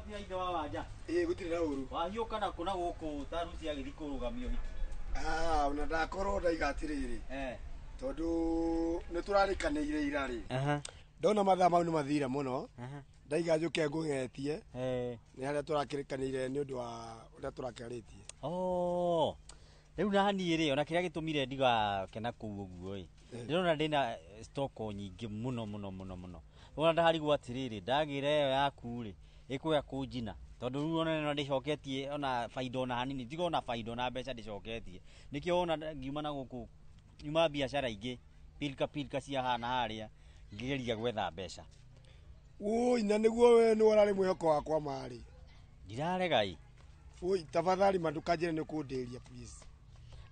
Atia ithe wa Wanja. Ĩĩ, gũtirĩ na ũru. Wahiũka na kũ na gũkũ ta Rusi agĩthiĩ kũrũgamia ũhiki? Ah, ona ndakorwo ndaiga atĩrĩrĩ, tondũ nĩ tũrarĩkanĩire ira rĩ, ndona mathaa mau nĩ mathire mũno, ndaiga njũke ngũgetie nĩ harĩa tũrakĩrĩkanĩire nĩ ũndũ wa ũrĩa tũrakĩarĩtie. Oh. Rĩu na niĩ rĩ, ona kĩrĩa gĩtũmire ndigakena kũu ũguo ĩ, ndĩrona ndĩna stock nyingĩ mũno mũno mũno mũno. Ona ndaharigwo atĩrĩrĩ, ndagĩra ĩyo yaku rĩ, ĩkũya kũnjina, tondũ rĩu ona ĩno ndĩcoketie ona baida ona hanini, tiga ona baida ona mbeca ndĩcoketie. Nĩkĩo wona ngiuma na gũkũ, nyuma biacara ingĩ, pilka pilka cia haha na harĩa, ngĩgeria gwetha mbeca. Ũi, na nĩguo we nĩwe ũrarĩ mwĩhoko wakwa marĩ. Ndirarega ĩ. Ũi, tafadhali ma ndũkanjĩre nĩ kũndĩria please.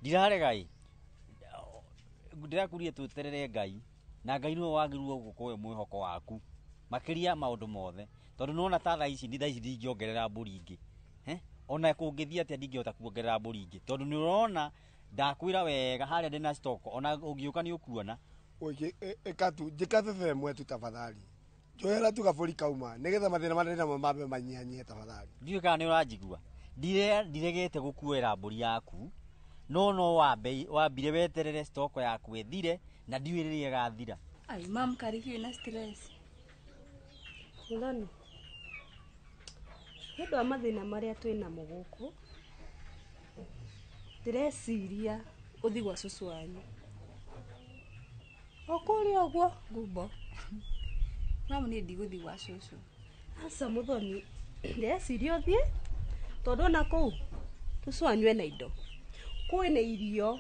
Ndirarega ĩ. Ndĩrakurie tweterere Ngai, na Ngai nĩwe wagĩrĩirwo gũkorwo wĩ mwĩhoko waku makĩria maũndũ mothe, tondũ nĩwona ta thaa ici, thaa ici ndingĩongerera mbũri ingĩ. Ona kũngĩthiĩ atĩa ndingĩhota kuongerera mbũri ingĩ, tondũ nĩ ũrona ndakwĩra wega harĩa ndĩna stock, ona ũngĩũka nĩ ũkuona. Ũi, ĩka tu, njĩka bebe ĩmwe tu tafadhali. Njohera tu gabũri kauma nĩgetha mathĩna marĩa ndĩnamo mambe manyihanyihe tafadhali. Ndiũĩ kana nĩ ũranjigua. Ndiregete gũkuoera mbũri yaku, no no wambire weterere stock yaku ĩthire, na ndiũĩ rĩrĩa ĩgathira. Ai, mam, karĩki wĩna stress. Mũthoni, nĩ ũndũ wa mathĩna marĩa twĩnamo gũkũ, ndĩreciria ũthiĩ gwa cũcũ wanyu. O kũrĩa ũguo ngumbo. Mamu, niĩ ndigũthiĩ gwa cũcũ. Aca Mũthoni, ndĩreciria ũthiĩ, tondũ ona kũu cũcũ wanyu ena indo, kwĩna irio,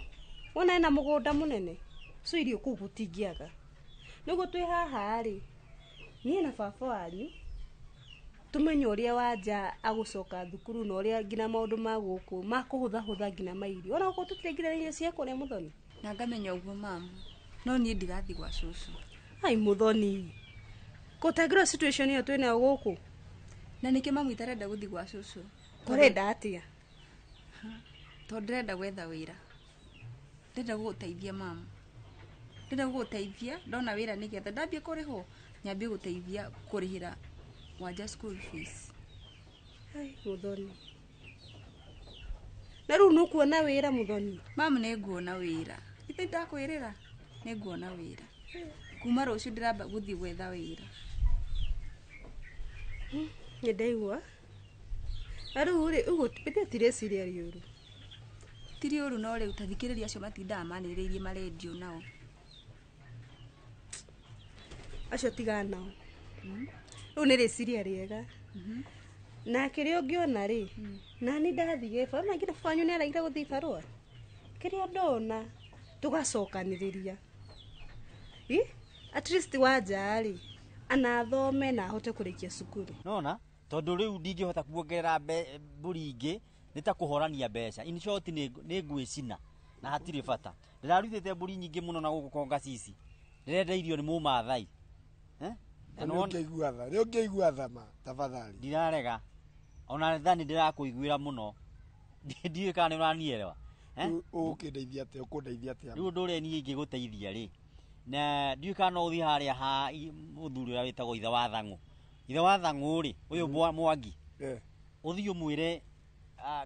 wona ena mũgũnda mũnene, so irio kũu gũtingĩaga. Nĩguo twĩ haha rĩ, niĩ na baba wanyu tũmenye ũrĩa Wanja agũcoka thukuru na ũrĩa nginya maũndũ ma gũkũ makũhũthahũtha nginya mairio. Ona gũkũ tũtirĩ nginya irio cia kũrĩa Mũthoni. Na ngamenya ũguo mamu, no niĩ ndirathiĩ gwa cũcũ. Ai Mũthoni, gũtangĩrwo situation ĩyo twĩnayo gũkũ. Na nĩkĩ mamu itarenda gũthiĩ gwa cũcũ? Ũrenda atĩa? Tondũ ndĩrenda gwetha wĩra. Ndĩrenda gũgũteithia mamu. Ndĩrenda gũgũteithia ndona wĩra nĩgetha ndambie kũrĩhwo, nyambie gũteithia kũrĩhĩra Wanja school fees. Ai Mũthoni, na rĩu nĩũkuona wĩra Mũthoni? Mamu, nĩnguona wĩra. Ithe ndakwĩrĩra, nĩnguona wĩra. Kuma rũciũ ndĩramba gũthiĩ gwetha wĩra. Nĩ ndaigua. Na rĩu rĩ, ũguo ithe ti rĩciria rĩũru. Ti rĩũru, no rĩu ta thikĩrĩria acio matindaga manĩrĩirie marendio nao. Acio tigana nao. Rĩu nĩ rĩciria rĩega. Na kĩrĩa ũngĩona rĩ, nani ndathiĩ gĩbarũa, na nginya baba wanyu nĩ araigire gũthiĩ barũa. Kĩrĩa ndona, tũgacokanĩrĩria. Ĩ, at least Wanja rĩ, anathome na ahote kũrĩkia cukuru. Nona tondũ rĩu ndingĩhota kuongerera mbũri ingĩ, nĩ ta kũhorania mbeca. In short, nĩ ngwĩcina na hatirĩ bata. Ndĩrarutĩte mbũri nyingĩ mũno na gũkũ Kongacici, ndĩrenda irio nĩ Mũmathai. Na nĩ ũngĩigua tha, nĩ ũngĩigua tha ma tafadhali. Ndirarega ona tha, nĩ ndĩrakũiguĩra mũno. Ndiũĩ kana nĩ ũranielewa. Ũgũkĩndeithia atĩa? Ũkũndeithia atĩa? Rĩu ũndũ ũrĩa niĩ ingĩgũteithia rĩ, na ndiũĩ kana no ũthiĩ harĩa ha mũthuri ũrĩa wĩtagwo ithe wa Thang'ũ. Ithe wa Thang'ũ rĩ, ũyũ Mwangi, ũthiĩ ũmwĩre,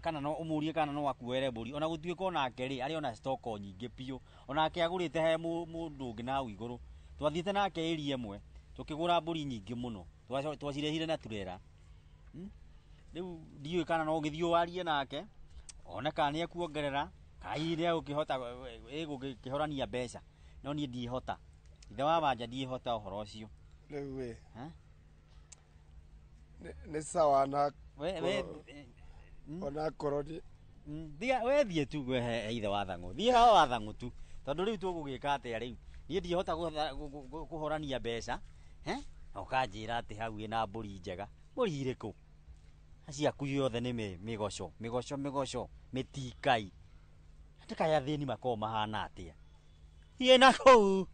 kana no ũmũrie kana no akuoere mbũri, ona gũtuĩka onake rĩ, arĩ ona stock nyingĩ biũ. Onake agũrĩte he mũndũ ũngĩ na hau igũrũ. Twathiĩte nake area ĩmwe, tũkĩgũra mbũri nyingĩ mũno, twacirehire na turera. Rĩu ndiũĩ kana no ũgĩthiĩ warie nake one kana nĩ ekuongerera, kana hihi nĩ egũkĩhota ĩgũkĩhorania mbeca, no niĩ ndiĩhota. Ithe wa Wanja, ndiĩhota ũhoro ũcio. Rĩu ĩ, nĩ sawa na We onakorwo nĩ Thiga we, thiĩ tu he ithe wa Thang'ũ, thiĩ ha wa Thang'ũ tu, tondũ rĩu tũgũgĩka atĩa? Rĩu niĩ ndiĩhota kũhorania mbeca, na ũkanjĩra atĩ hau ĩna mbũri njega. Mbũri irĩkũ ciaku? Yothe nĩ mĩgoco mĩgoco mĩgoco mĩtikai. Atĩ athĩni makoragwo mahana atĩa? Thiĩ na kũu.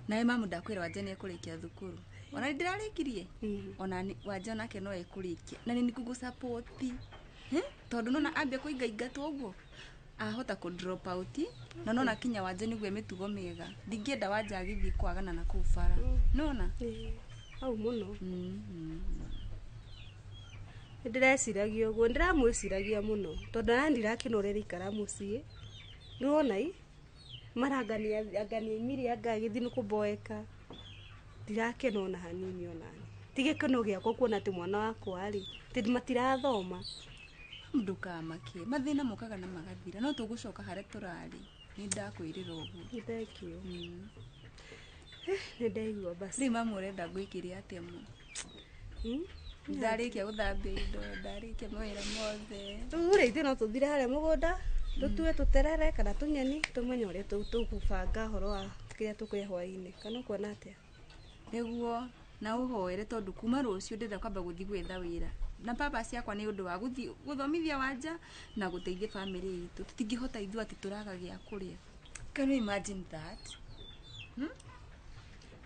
Nawe mamu, ndakwĩra Wanja nĩ ekũrĩkia thukuru. Ona nĩ ndĩrarĩkirie, ona Wanja onake no ekũrĩkia, na nĩ nĩngũgũsupport, tondũ nona ambia kũingaingatwo ũguo ahota kũ drop out, na nona kinya Wanja nĩguo mĩtugo mĩega. Ndingĩenda Wanja agĩthiĩ kwagana na kũu bara, nona. Ĩĩ, hau mũno. Nĩndĩreciragia ũguo, nĩndĩramwĩciragia mũno tondũ na ndirakena ũrĩa ĩraikara mũciĩ. Nĩwona i marangania angania imire anga agĩthiĩ nĩ kũboeka. Ndirakena ona hanini onani. Ti gĩkeno gĩakwa kuona atĩ mwana wakwa rĩ, atĩ matirathoma. Ndũkamake, mathĩna mokaga na magathira, no tũgũcoka harĩa tũrarĩ. Nĩ ndakwĩrĩra ũguo. Nĩ thank you. Nĩ ndaigua basi. Rĩu mamu ũrenda ngwĩkĩre atĩa mu? Ndarĩkia gũthambia indo, ndarĩkia mawĩra mothe. Rĩu rĩ, ithuĩ no tũthire harĩa mũgũnda, tũtue tũterere kana tũnyeni, tũmenye ũrĩa tũgũbanga ũhoro wa kĩrĩa tũkũrĩa hwaĩ-inĩ. Kana ũkuona atĩa? Nĩguo, na ũhoere tondũ kuma rũciũ ndĩrenda kwamba gũthiĩ gwetha wĩra. Na purpose yakwa nĩ ũndũ wa gũthiĩ gũthomithia wanja na gũteithia bamĩrĩ itũ. Tũtingĩhota ithuĩ atĩ tũraga gĩa kũrĩa. Can you imagine that?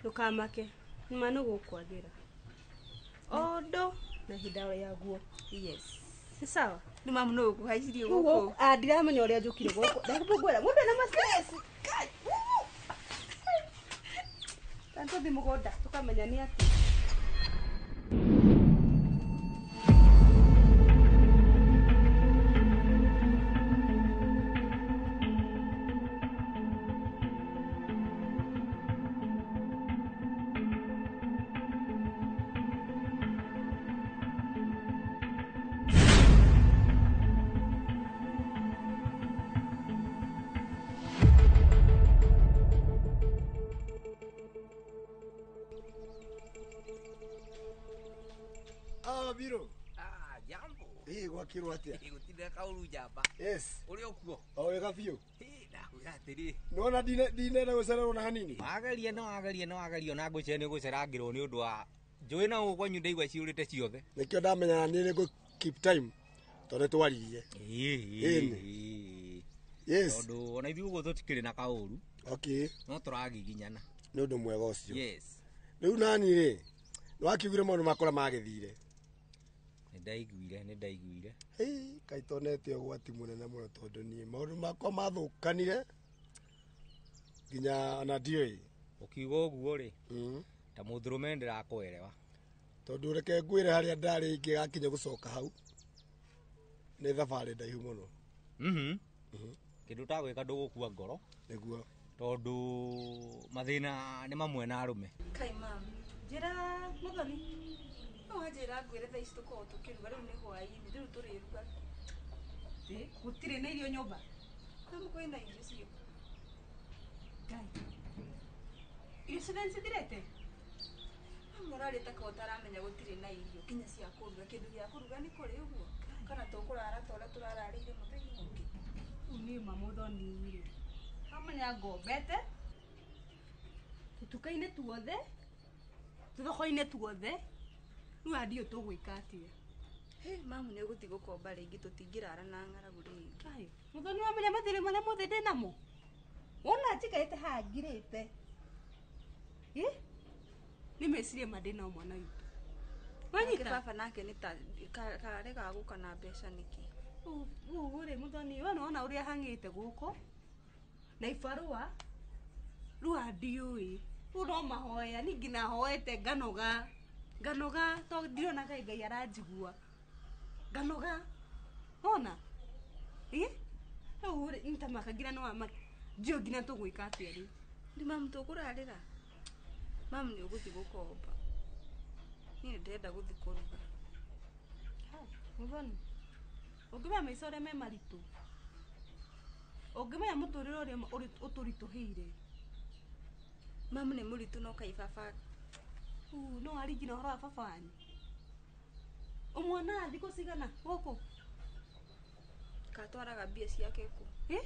Ndũkamake, nĩma nĩgũkwagĩra. Ondo na ihinda rĩaguo. Yes. Nĩ sawa? Nĩ mamu nũ ũkũhaicirie Rĩu gũkũ? gũkũ, ndiramenya ũrĩa njũkire gũkũ. Ndakũngwĩra, mũndũ ena ma-stress. Kai, woo! Ta tũthiĩ mũgũnda, tũkamenya nĩ atĩa. Ah, biro. Ah, jambo. Ĩ gwakĩrwo atĩa? Gũtirĩ kaũru njamba. Yes. Ũrĩ o kuo? O wega biũ. Ndakwĩra atĩrĩ. Nĩwona ndinenda gũcererwo na hanini? Wageria no wageria no wageria ona ngwĩciria nĩ ũgũcerangĩrwo nĩ ũndũ wa njũĩ na gũkũ kwanyu ndaigua ciũrĩte ciothe. Nĩkĩo ndamenya niĩ nĩ keep time tondũ nĩtwaririe. Ĩni. Yes. Tondũ ona ithuĩ ũguo tũtikĩrĩ na kaũru. Okay. No tũragiginyana. Nĩ ũndũ mwega ũcio. Yes. Rĩu nani rĩ, nĩwakiugire maũndũ makwa magĩthire. Nĩ ndaiguire. Hei, kaĩ tonete ũgwati mũnene mũno tondũ niĩ maũndũ makwa mathũkanire nginya ona ndiũĩ. Ũkiuga ũguo rĩ, ta mũndũrũme ndĩrakwerewa. Tondũ reke ngwĩre harĩa ndarĩ ingĩgakinya gũcoka hau nĩ thabarĩ ndaihu mũno. Kĩndũ ũtagwĩka ndũgũkua ngoro. Nĩguo. Tondũ mathĩna nĩ mamwe na arũme. Kai mamu. Njĩra Mũthoni. No wanjĩra ngwĩre thaa ici tũkoragwo tũkĩruga rĩu nĩ hwaĩ-inĩ, rĩu tũrĩruga. Gũtirĩ na irio nyũmba? Mamu kwĩna irio ciĩ. Ngai. Irio ciothe nĩcithirĩte? Mamu ũrarĩ ta ũtaramenya gũtirĩ na irio nginya cia kũruga. Kĩndũ gĩa kũruga nĩ kũrĩ ũguo? Kana tũkũrara ta ũrĩa tũrararĩire mũthenya ũngĩ? Rĩu niĩ ma Mũthoni rĩ, wamenya ngombete tũtuka-inĩ tuothe, tũthoko-inĩ tuothe, rĩu haha ndiũĩ tũgwĩka atĩa. Hĩ, mamu nĩ ũgũthiĩ gũkomba rĩngĩ tũtingĩrara na ng'aragu rĩngĩ. Kai, Mũthoni wamenya mathĩna marĩa mothe ndĩnamo? Wona njikarĩte haha ngirĩte. Ĩ? Nĩ meciria ma ndĩnao mwana witũ. Wanyita? Nake baba nake nĩ ta karegaga gũka na mbeca nĩkĩ? Ũguo rĩ Mũthoni, we nĩwona ũrĩa hang'ĩte gũkũ na ibarũa rĩu haha ndiũĩ. Rĩu no mahoya, niĩ nginya hoete nganoga. Nganoga tondũ ndirona kaĩ Ngai aranjigua. Nganoga. Wona? Ĩ? Rĩu rĩ nĩtamaka nginya nĩwamaka. Ndiũĩ nginya tũgwĩka atĩa rĩu. Rĩu mamu tũkũrarĩra? Mamu nĩ ũgũthiĩ gũkomba. Niĩ nĩndĩrenda gũthiĩ kũruga. Mũthoni, ũngĩmenya maica ũrĩa me maritũ, ũngĩmenya mũtũrĩre ũrĩa ũtũritũhĩire. Mamu nĩ mũritũ no kaĩ baba. No warie nginya ũhoro wa baba wanyu. Ũmuonaga thikũ cigana gũkũ? Katwaraga mbia ciake kũ? Ĩ?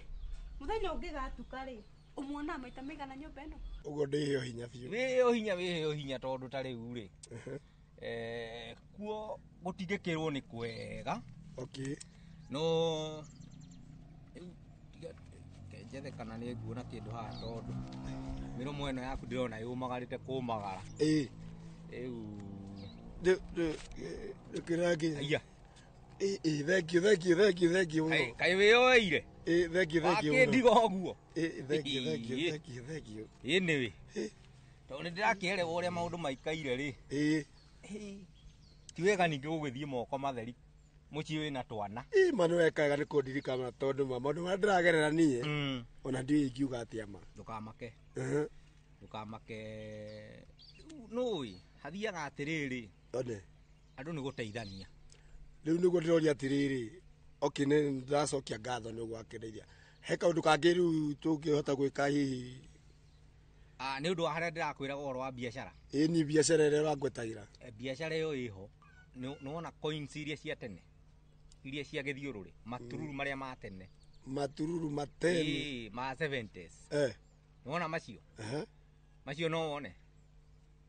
Mũthenya ũngĩ gatuka rĩ, ũmuonaga maita maigana nyũmba ĩno? Ũguo ndĩheo hinya biũ. Wĩheo hinya tondũ ta rĩu rĩ, kuo gũtingĩkĩrwo nĩ kwega. Okay. No rĩu njethe kana nĩ nguona kĩndũ haha tondũ mĩromo ĩno yaku ndĩrona yũmagarĩte kũmagara. Ĩ. Rĩu Ndĩkĩra Aya. Ĩ, thank you, thank you, thank you, thank you mũno. Kaĩ wĩyoeire? Ĩ, thank you, thank you mũno. Wakĩndiga ũguo? Ĩ, thank you, thank you, thank you, thank you. Ĩ nĩwe. Tondũ nĩndĩrakĩerewa ũrĩa maũndũ maikaire rĩ. Ĩ. Ti wega ningĩ gũgĩthiĩ moko matheri Mũciĩ wĩna twana. Ĩ ma nĩ wekaga nĩ kũndirikana tondũ ma maũndũ marĩa ndĩragerera niĩ ona ndiũĩ ingiuga atĩa ma. Ndũkamake. Ndũkamake. Nũĩ hathiaga atĩrĩrĩ. One. Andũ nĩ gũteithania. Rĩu nĩguo ndĩroria atĩrĩrĩ. Okay, nĩ ndacokia ngatho nĩ ũguo akĩndeithia. He kaũndũ kangĩ rĩu tũngĩhota gwĩka hihi? Nĩ ũndũ wa harĩa ndĩrakwĩraga ũhoro wa biacara. Ĩĩ ni biacara ĩrĩa ũrangwetagĩra. Biacara ĩyo ĩho. Nĩwona coins iria cia tene. Iria cia gĩthiũrũrĩ, matururu marĩa ma tene. Matururu ma tene. Ĩĩ, ma 70s. Nĩwona macio? Macio no wone.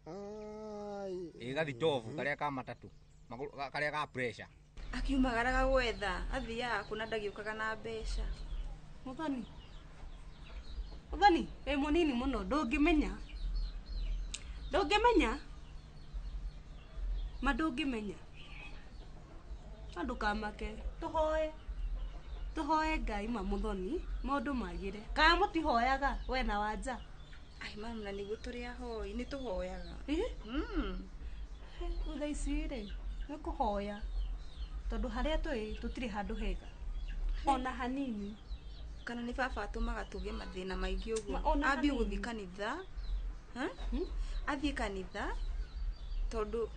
Ai. Ĩĩ gathitobu karĩa ka matatũ. Karĩa ka pressure. Akiumagaraga gwetha, athiaga kũna ndagĩũkaga na mbeca. Muthoni. Muthoni, wĩ mũnini mũno ndũngĩmenya. Ndũngĩmenya. Ma ndũngĩmenya. Na ndũkamake, tũhoe. Tũhoe Ngai ma Muthoni, maũndũ magĩre. Kana mũtihoyaga we na Wanja? Ai mama, na nĩguo tũrĩ ahoi, nĩ tũhoyaga. Rĩu thaa ici rĩ, nĩ kũhoya. Tondũ harĩa tũrĩ tũtirĩ handũ hega. Ona hanini. Kana nĩ baba atũmaga tũgĩe mathĩna maingĩ ũguo. Ambie gũthiĩ kanitha. Athiĩ kanitha tondũ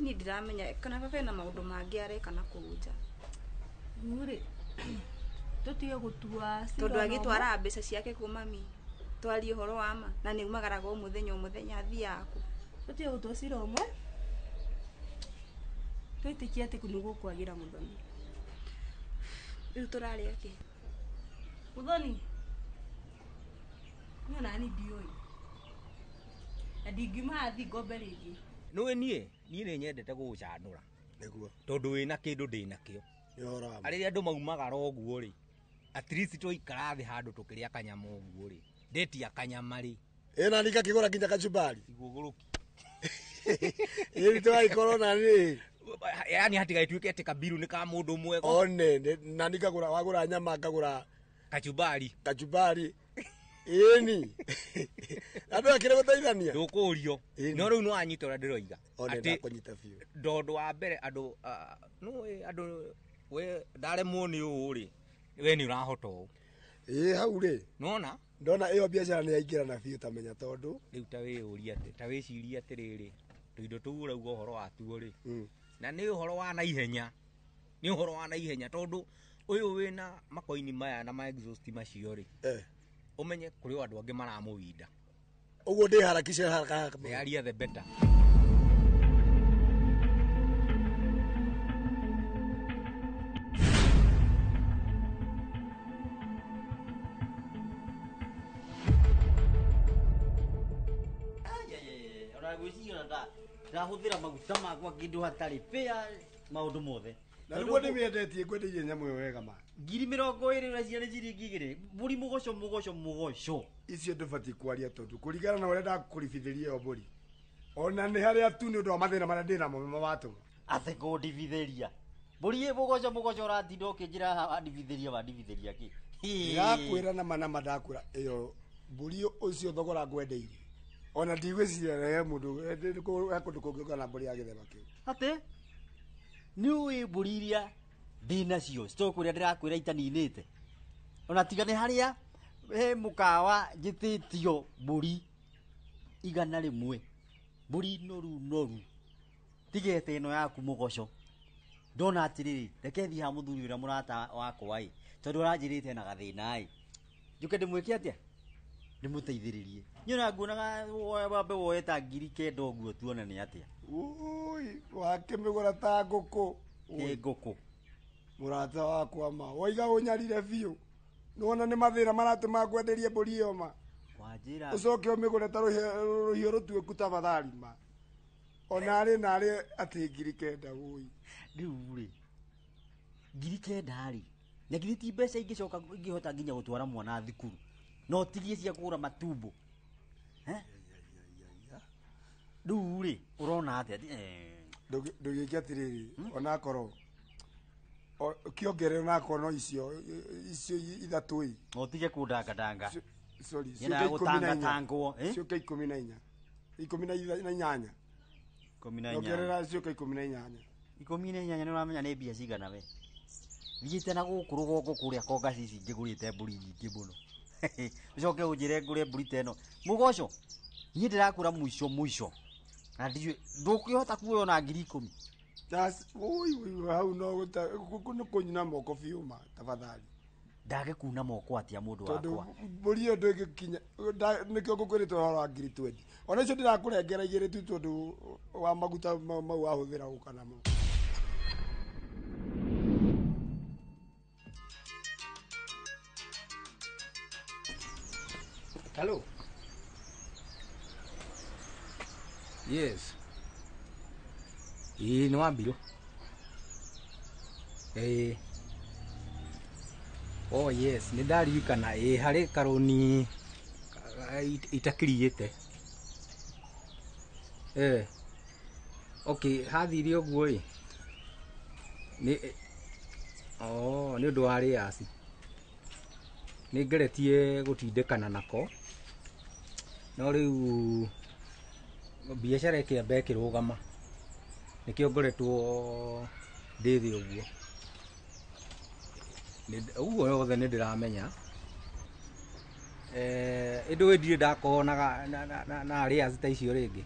niĩ ndiramenya kana baba ena maũndũ mangĩ areka na kũu nja. Rĩu rĩ, tũtige gũtua tondũ agĩtwara mbeca ciake kũ mami. Twarie ũhoro wa ma na nĩ umagaraga o mũthenya o mũthenya athiaga kũ. Tũtige gũtua cira ũmwe. Twĩtĩkie atĩ nĩ gũkwagĩra Muthoni. Rĩu tũrarĩa kĩ? Muthoni, niĩ ona niĩ ndiũĩ. Na ndingiuma haha thiĩ ngombe rĩngĩ. Nĩũĩ niĩ nĩ nyendete gũgũcanũra. Nĩguo. Tondũ wĩna kĩndũ ndĩnakĩo. Nĩ ũhoro wa ma. Rĩrĩa andũ maumagara ũguo rĩ, at least twaikara thĩ handũ tũkĩrĩa kanyama ũguo rĩ, ndetia kanyama rĩ. Ĩ na niĩ ngakĩgũra nginya kachumbari. Igũgũrũki. Ĩ tũgagĩkorwo na nĩ. Yaani hatigagĩtuĩke atĩ kabiru nĩ ka mũndũ ũmwe. One, na niĩ ngagũra, wagũra nyama ngagũra kachumbari. Kachumbari. Ĩni. Andũ akĩrĩ gũteithania. Ndũkũrio. No rĩu nĩwanyita ũrĩa ndĩroiga. One ndakũnyita biũ. Tondũ wa mbere andũ nĩũĩ andũ we ndaremwo nĩ ũũ rĩ, we nĩ ũrahota ũũ. Ĩĩ hau rĩ. Nĩwona? Ndona ĩyo biacara nĩ yaingĩrana biũ ta menya tondũ. Rĩu ta wĩyũrie atĩ, ta wĩcirie atĩrĩrĩ, tũindo tũu ũrauga ũhoro watuo rĩ. Na nĩ ũhoro wa naihenya. Nĩ ũhoro wa naihenya tondũ ũyũ wĩna makoini maya na ma exhaust macio rĩ. Ũmenye kũrĩ o andũ angĩ maramũwinda. Ũguo ndĩharakishe haraka haraka. The earlier the better. Ndahũthĩra maguta makwa kĩndũ hatarĩ pĩa maũndũ mothe. Na nĩguo ndĩmĩendetie ngwendeirie nyamũ ĩyo wega ma. 20,000 ũracia nĩ ciringi igĩrĩ. Mbũri mũgoco mũgoco mũgoco. Icio ndũbatiĩ kwaria tondũ kũringana na ũrĩa ndakũribithĩria ĩyo mbũri. Ona nĩ harĩa tu nĩ ũndũ wa mathĩna marĩa ndĩnamo nĩmo watũma. Atĩ kũndibithĩria. Mbũri ĩ mũgoco mũgoco ũratinda ũkĩnjĩra haha wandibithĩria wandibithĩria kĩ? Ndĩrakwĩra na ma na ma ndakwĩra ĩyo mbũri ũcio thogora ngwendeirie. Ona ndigwĩciria he mũndũ he kũndũ kũngĩ na mbũri ya gĩthemba kĩu. Atĩ? Nĩũĩ mbũri iria ndĩnacio stock ũrĩa ndĩrakwĩra itaninĩte. Ona tiga nĩ harĩa he mũkawa njĩtĩtio mbũri 100. Mbũri noru noru. Tigete ĩno yaku mũgoco. Ndona atĩrĩrĩ, reke thiĩ ha mũthuri ũrĩa mũrata wakwa ĩ, tondũ aranjĩrĩte na gathĩna ĩ. Njũke ndĩmwĩke atĩa? Ndĩmũteithĩrĩrie. Niĩ ona nguonaga wambe woe ta 9,000 ũguo tuone nĩ atĩa. Ũi, wakĩmĩgũra ta ngũkũ. Ĩ ngũkũ. Mũrata wakwa ma, waiga ũnyarire biũ. Nĩwona nĩ mathĩna maratũma ngwenderie mbũri ĩyo ma. Wanjĩra. Ũcoke ũmĩgũre ta rũhiũ rũtuĩku ta bathari ma. Ona arĩ na arĩ atĩ 9,000 ũi. Rĩu rĩ, 9,000 rĩ, na githĩ ti mbeca ingĩcoka ingĩhota nginya gũtwara mwana thukuru. No tigie cia kũgũra matumbo. Rĩu rĩ, ũrona atĩa? Ndũgĩke atĩrĩrĩ, onakorwo kĩongerere onakorwo no icio ithatũ ĩ. No tige kũndangadanga. Sorry, Nyendaga ciũke ikũmi na inya. gũtangatangwo, eh? Ciũke 14. 18. 18. Ongerera ciũke 18. 18 nĩ ũramenya nĩ mbia cigana we. Thiĩte na gũkũ rũgongo kũrĩa kongaci ici ngĩgũrĩte mbũri nyingĩ mũno. Ũcoke ũnjĩre ngũre mbũri ta ĩno. Mũgoco, niĩ ndĩrakũra mũico mũico. Na ndiũĩ ndũkĩhota kuoya ona 10,000. Tas oi oi hau no nĩ kũnyina moko biũ ma tafadhali. Ndagĩkuna moko atĩa mũndũ wakwa? Tondũ mbũri ĩyo ndĩngĩkinya nĩkĩo ngũkwĩrĩte ũhoro wa 20,000. Ona icio ndĩrakũrengera igĩrĩ tu tondũ wa maguta mau wahũthĩra gũka namo. Hello. Yes. Ĩĩ nĩ wambirũ. Ĩĩ. Oh yes, nĩ ndaririkana ĩĩ harĩ karũni itakiriĩte. Eh. Okay, hathire ũguo ĩ. Nĩ oh, nĩ ũndũ wa arrears. Nĩ ngeretie gũtindĩkana nako. No rĩu biacara ĩkĩamba ĩkĩrũgama. Nĩkĩo ngoretwo ndĩ thĩ ũguo. Ũguo yothe nĩ ndĩramenya. Ĩndũ ndirĩ ndakorwo na arrears ta icio rĩngĩ.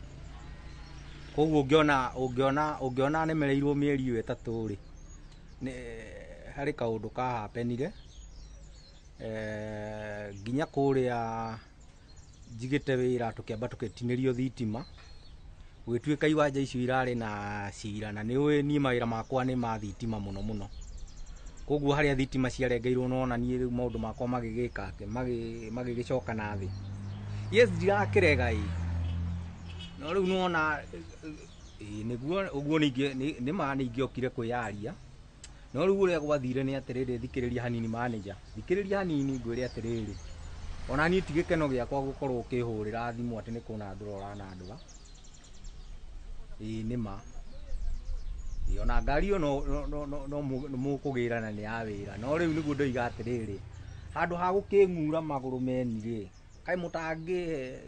Koguo ũngĩona nemereirwo mĩeri ĩyo 3 rĩ, nĩ harĩ kaũndũ kahapenire. Nginya kũrĩa njigĩte wĩra tũkĩamba tũgĩtinĩrio thitima. Gũgĩtuĩka iwanja icio irarĩ na cira na nĩ ũĩ niĩ mawĩra makwa nĩ ma thitima mũno mũno. Koguo harĩa thitima ciarengeirwo nona niĩ rĩu maũndũ makwa magĩgĩka atĩ magĩgĩcoka na thĩ. Yes, ndirakĩrega ĩ. No rĩu nĩwona ĩ nĩguo ũguo nĩ ma nĩingĩokire kwĩyaria. No rĩu ũrĩa gwathire nĩ atĩrĩrĩ, thikĩrĩria hanini manager. Thikĩrĩria hanini ngwĩre atĩrĩrĩ. Ona niĩ ti gĩkeno gĩakwa gũkorwo ũkĩhũrĩra thimũ atĩ nĩ kũnandũra ũranandũra. Ĩĩ nĩ ma. Ĩĩ ona ngari ĩyo no mũkũgĩrana nĩ ya wĩra. No rĩu nĩguo ndoiga atĩrĩrĩ, handũ ha gũkĩng'ura magũrũ meni rĩ, kaĩ mũtangĩhe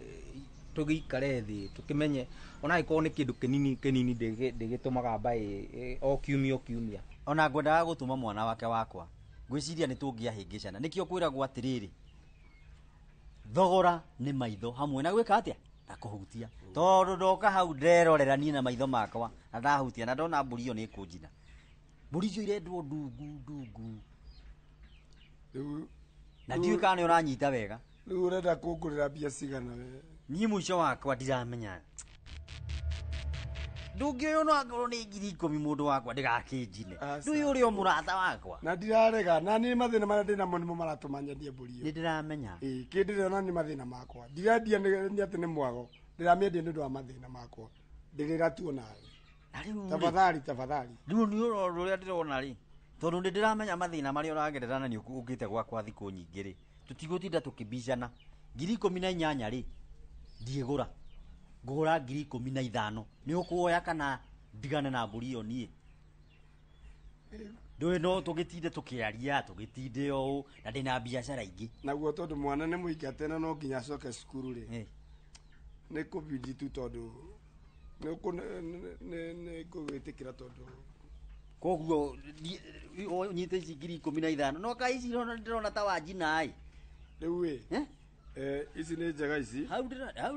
tũgĩikare thĩ tũkĩmenye ona angĩkorwo nĩ kĩndũ kĩnini kĩnini ndĩgĩtũmaga mbaĩ o kiumia o kiumia. Ona ngwendaga gũtũma mwana wake wakwa. Ngwĩciria nĩ tũngĩahĩngĩcana. Nĩkĩo kwĩragwo atĩrĩrĩ, thogora nĩ maitho hamwe na gwĩka atĩa? Na kũhutia. Tondũ ndoka hau nderorera niĩ na maitho makwa na ndahutia na ndona mbũri ĩyo nĩ ĩkũnjina. Mbũri icio irendwo ndungu ndungu. Na ndiũĩ kana nĩ ũranyita wega. Rĩu ũrenda kũngũrĩra mbia cigana we? Niĩ mũico wakwa ndiramenya. Ndũngĩoywo no angorwo nĩ 10,000 mũndũ wakwa ndĩgakĩnjine. Ndũĩ ũrĩa o mũrata wakwa. Na ndirarega, na niĩ mathĩna marĩa ndĩnamo nĩmo maratũma nyendie mbũri ĩyo. Nĩ ndĩramenya. Ĩĩ, kĩndĩ ndĩrona nĩ mathĩna makwa. Ndirendia nĩ atĩ nĩ mwago. Ndĩramĩendia nĩ ũndũ wa mathĩna makwa. Ndĩrĩra tuo nawe. Na rĩu rĩ, Tafadhali, tafadhali. Rĩu nĩ ũrora ũrĩa ndĩrona rĩ, tondũ nĩ ndĩramenya mathĩna marĩa ũragerera na nĩ ũkĩte gwakwa thikũ nyingĩ rĩ, tũtigũtinda tũkĩbicana. 18,000 rĩ, ndiĩgũra. Ngũgũra 15,000. Nĩ ũkuoya kana ndigane na mbũri ĩyo niĩ? Ndũĩ no tũgĩtinde tũkĩaria, tũgĩtinde ũũ, na ndĩna biacara ingĩ. Naguo tondũ mwana nĩ mũingate na no nginya acoke cukuru rĩ, nĩ kũbidi tu tondũ nĩ ngũgwĩtĩkĩra tondũ koguo ũnyite ici 15,000. No kaĩ ici ndĩrona ta wanjina ĩ. Rĩu ĩ, ici nĩ njega ici. Hau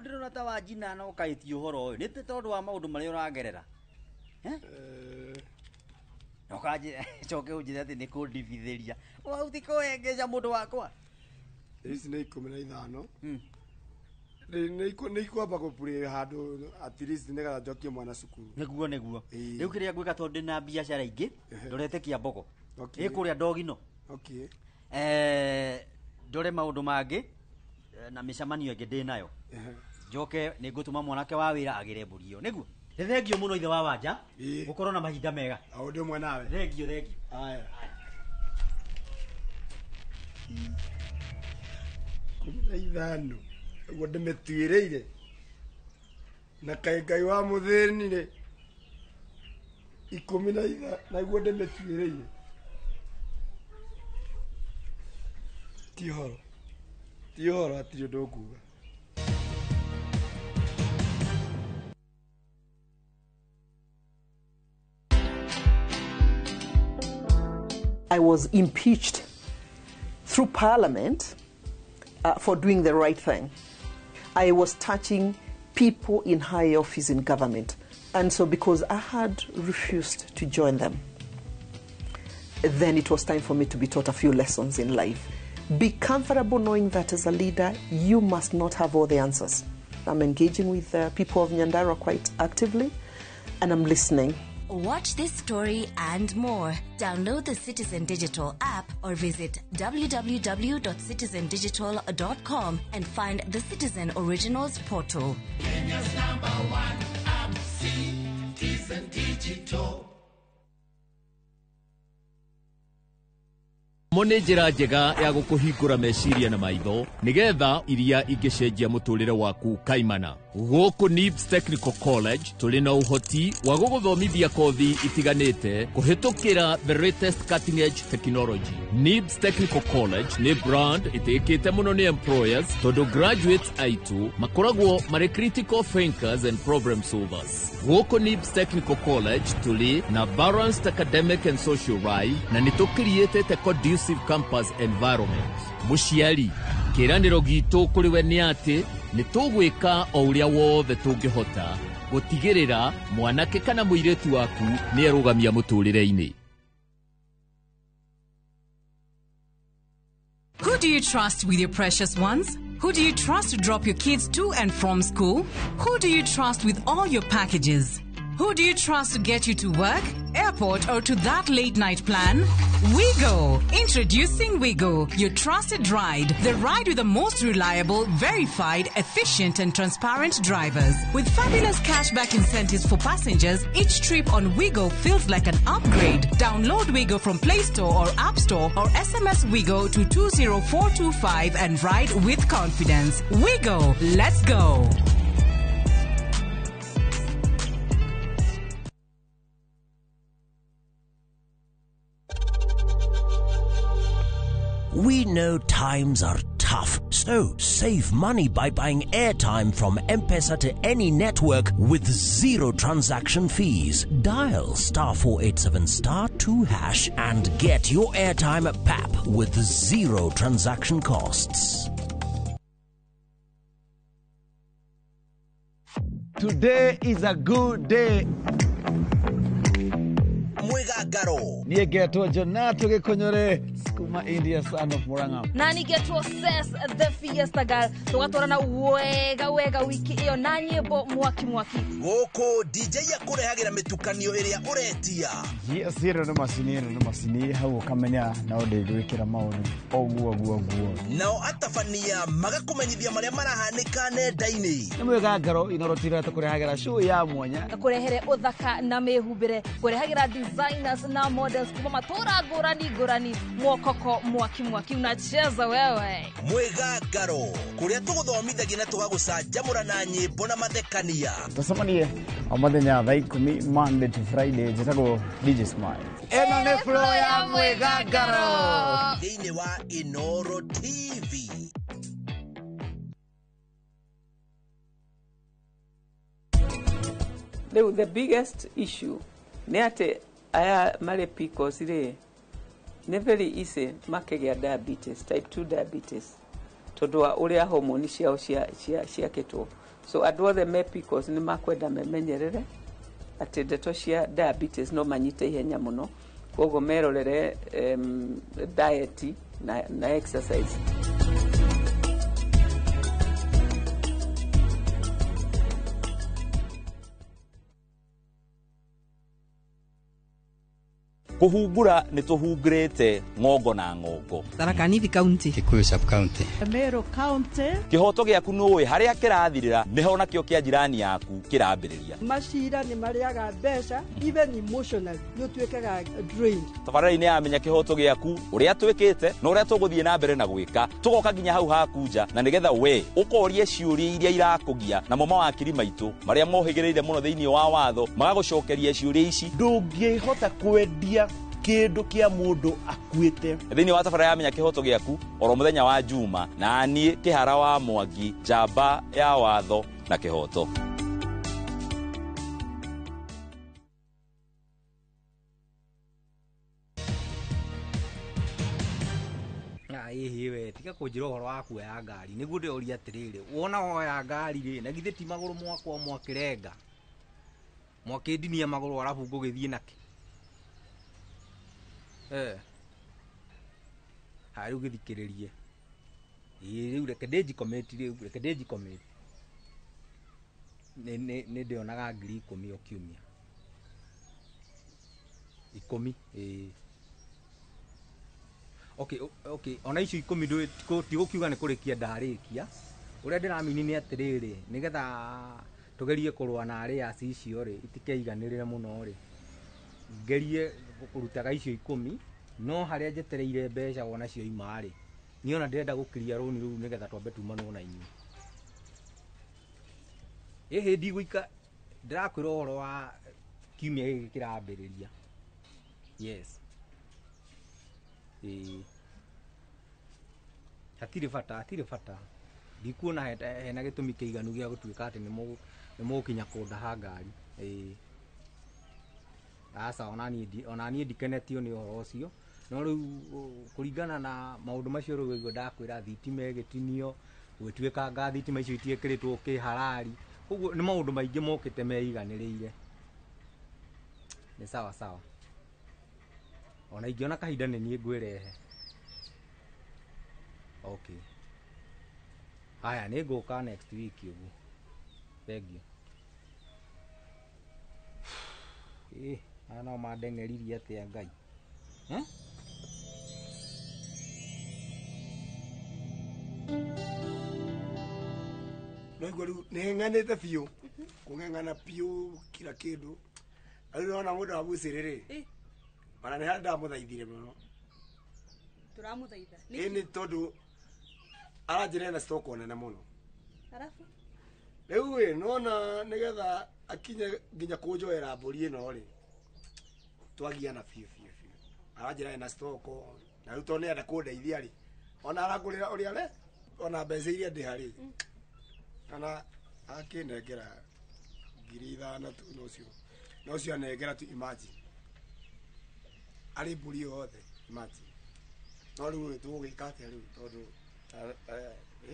ndĩrona ta wanjina no kaĩ ti ũhoro ũyũ. Nĩ tondũ wa maũndũ marĩa ũragerera. No kanjĩre, coke ũnjĩre atĩ nĩ kũndibithĩria. Hau ti kũhengeca mũndũ wakwa. Ici nĩ 15. Nĩ ikwamba gũpurĩ handũ at least nĩgetha njokie mwana cukuru. Nĩguo, nĩguo. Rĩu kĩrĩa ngwĩka tondũ ndĩna biacara ingĩ, ndorete Kĩambogo. Ĩ kũrĩa Ndogino. Ndore maũndũ mangĩ na mĩcemanio ĩngĩ ndĩnayo. Njoke nĩ ngũtũma mwanake wa wĩra agĩre mbũri ĩyo. Nĩguo? Nĩ thengio mũno ithe wa Wanja. Gũkorwo na mahinda mega. O ũndũ ũmwe nawe. Thengio, thengio. Haya. 15. Ũguo ndĩmĩtuĩrĩire. Na kaĩ Ngai wa mũthĩni rĩ, 15, naguo ndĩmĩtuĩrĩire. Ti ũhoro. Ti ũhoro hatirĩ ũndũ ũkuga. I was impeached through Parliament for doing the right thing. I was touching people in high office in government. And so because I had refused to join them, then it was time for me to be taught a few lessons in life. Be comfortable knowing that as a leader, you must not have all the answers. I'm engaging with the people of Nyandarua quite actively, and I'm listening. Watch this story and more. Download the Citizen Digital app or visit www.citizendigital.com and find the Citizen Originals portal. Kenya's number one app, Citizen Digital. Mo nĩ njĩra njega ya gũkũhingũra meciria na maitho nĩgetha iria ingĩcenjia mũtũrĩre waku kaimana. Gũkũ NIBS Technical College tũrĩ na ũhoti wa gũgũthomithia kothi itiganĩte kũhĩtũkĩra the latest cutting edge technology. NIBS Technical College nĩ brand ĩtĩkĩte mũno nĩ employers tondũ graduates aitũ makoragwo marĩ critical thinkers and problem solvers. Gũkũ NIBS Technical College tũrĩ na balanced academic and social life na nĩ tũkiriĩtĩte conducive campus environment. Mũciari, kĩĩranĩro gitũ kũrĩ we nĩ atĩ nĩ tũgwĩka o ũrĩa wothe tũngĩhota gũtigĩrĩra mwanake kana mũirĩtu waku nĩ erũgamia mũtũrĩre-inĩ. Who do you trust with your precious ones? Who do you trust to drop your kids to and from school? Who do you trust with all your packages? Who do you trust to get you to work, airport, or to that late night plan? Wigo! Introducing Wigo, your trusted ride. The ride with the most reliable, verified, efficient, and transparent drivers. With fabulous cashback incentives for passengers, each trip on Wigo feels like an upgrade. Download Wigo from Play Store or App Store or SMS Wigo to 20425 and ride with confidence. Wigo, let's go! We know times are tough, so save money by buying airtime from M-Pesa to any network with zero transaction fees. Dial *487*2# and get your airtime at PAP with zero transaction costs. Today is a good day. Mwigagaro. Niye getwo Jonato Gikonyore kuma India, son of Murang'a. Na nigetwo Ses the Fiesta Girl. Tugatwarana wega wega wiki iyo na nyimbo mwaki mwaki. Gũkũ DJ akũrehagĩra mĩtukanio ĩrĩa ũretia. Yes, ĩno nĩ macini, ĩno nĩ macini hau ũkamenya no ndĩgwĩkĩra maũndũ oguo guo guo. Nao atabania magakũmenyithia marĩa marahanĩka nenda-inĩ. Nĩ Mwigagaro inorotira tũkũrehagĩra show ya mwanya. Kũrehere ũthaka na mĩhumbĩre, kũrehagĩra designers na models kuma matũra ngũrani ngũrani, mwokoko mwaki mwaki unacheza wewe. Mwigagaro kũrĩa tũgũthomithagia na tũgagũcanjamũra na nyĩmbo na mathekania. Tũcemanie o mũthenya thaa 10 Monday to Friday. Njĩtagwo DJ Smile. Ĩno nĩ flow ya Mwigagaro thĩinĩ wa Inoro TV. Rĩu the biggest issue nĩ atĩ aya marĩ PCOS rĩ nĩ very easy makĩgĩa diabetes, type 2 diabetes, tondũ wa ũrĩa hormone ciao ciakĩtwo. So andũ othe me PCOS nĩ makwenda memenyerere atĩ ndeto cia diabetes no manyite ihenya mũno, koguo merorere diet na exercise. Kũhungura nĩ tũhungurĩte ng'ongo na ng'ongo. Tharaka Nithi County, Kikuyu sub county, Meru County. Kĩhoto gĩaku nũĩ harĩa kĩrathirĩra nĩho nakĩo kĩa jirani yaku kĩrambĩrĩria. Macira nĩ marĩaga mbeca, even emotionally nĩ ũtuĩkaga drained. Tabarĩra-inĩ ya Menya Kĩhoto Gĩaku ũrĩa twĩkĩte na ũrĩa tũgũthiĩ na mbere na gwĩka, tũgoka nginya hau haku nja na nĩgetha we ũkorie ciũria iria irakũgia, namo mawakiri maitũ marĩa mohĩgĩrĩire mũno thĩinĩ wa watho magagũcokeria ciũria ici. Ndũngĩhota kwendia kĩndũ kĩa mũndũ akuĩte. Thĩinĩ wa tabarĩra ya Menya Kĩhoto Gĩaku oro mũthenya wa Juma, na niĩ Kĩhara wa Mwangi, njamba ya watho na kĩhoto. kũnjĩra ũhoro wa kuoya ngari nĩguo ndĩroria atĩrĩrĩ wona woya ngari rĩ na githĩ ti magũrũ mwakwa mwakĩrenga mwakĩndinia magũrũ arabu ngũgĩthiĩ nakĩ ha rĩu gĩthikĩrĩrie ĩĩ rĩu reke ndĩnjikomĩti rĩu reke ndĩnjikomĩti nĩ ndĩonaga 10,000 o kiumia 10 ĩĩ okay ona icio 10 tigũkiuga nĩ kũrĩkia ndarĩkia ũrĩa ndĩramini nĩ atĩrĩrĩ nĩgetha tũgerie kũrũa na arĩa icio rĩ itikeiganĩrĩre mũno rĩ ngerie kũrutaga icio 10 no harĩa njetereire mbeca wona cio ima rĩ niĩ ona ndĩrenda gũkiria rũni rũu nĩgetha twambe tumanwo na inyuĩ ĩhĩ ndigũika ndĩrakwĩra ũhoro wa kiumia gĩkĩ kĩrambĩrĩria yes hatirĩ bata ndikuona hena gĩtũmi kĩiganu gĩa gũtuĩka atĩ nĩ mũgũkinya kũndaha ngari aca ona niĩ ndikenetio nĩ ũhoro ũcio no rĩu kũringana na maũndũ macio rĩu ũguo ndakwĩra thitima ĩgĩtinio gwĩtuĩka nga thitima icio itiĩkĩrĩtwo kĩharari koguo nĩ maũndũ maingĩ mokĩte meiganĩrĩire nĩ sawa sawa ona ingĩona kahinda nĩ niĩ ngwĩrehe okay haya nĩ ngũka next week ũguo thengiũ aya no mandeng'eririe atĩa Ngai no igua rĩu nĩng'anĩte biũ kũng'eng'ana biũ kila kĩndũ rĩu nĩwona mũndũ wa bucĩrĩ rĩ ona nĩ harĩa ndamũthaithire mũno tũramũthaitha ĩ nĩ tondũ aranjĩra ena stock nene mũno arabu rĩu ĩ nĩwona nĩgetha akinye nginya kũnjoera mbũri ĩno rĩ twagiana biũ biũ biũ aranjĩra ena stock na rĩu tondũ nĩenda kũndeithia rĩ ona arangũrĩra ũrĩa re ona mbeca iria ndĩha rĩ kana akĩnengera 5,000 tu no ũcio anengera tu imagine arĩ mbũri yothe imagine no rĩu tũgũgĩka atĩa rĩu tondũ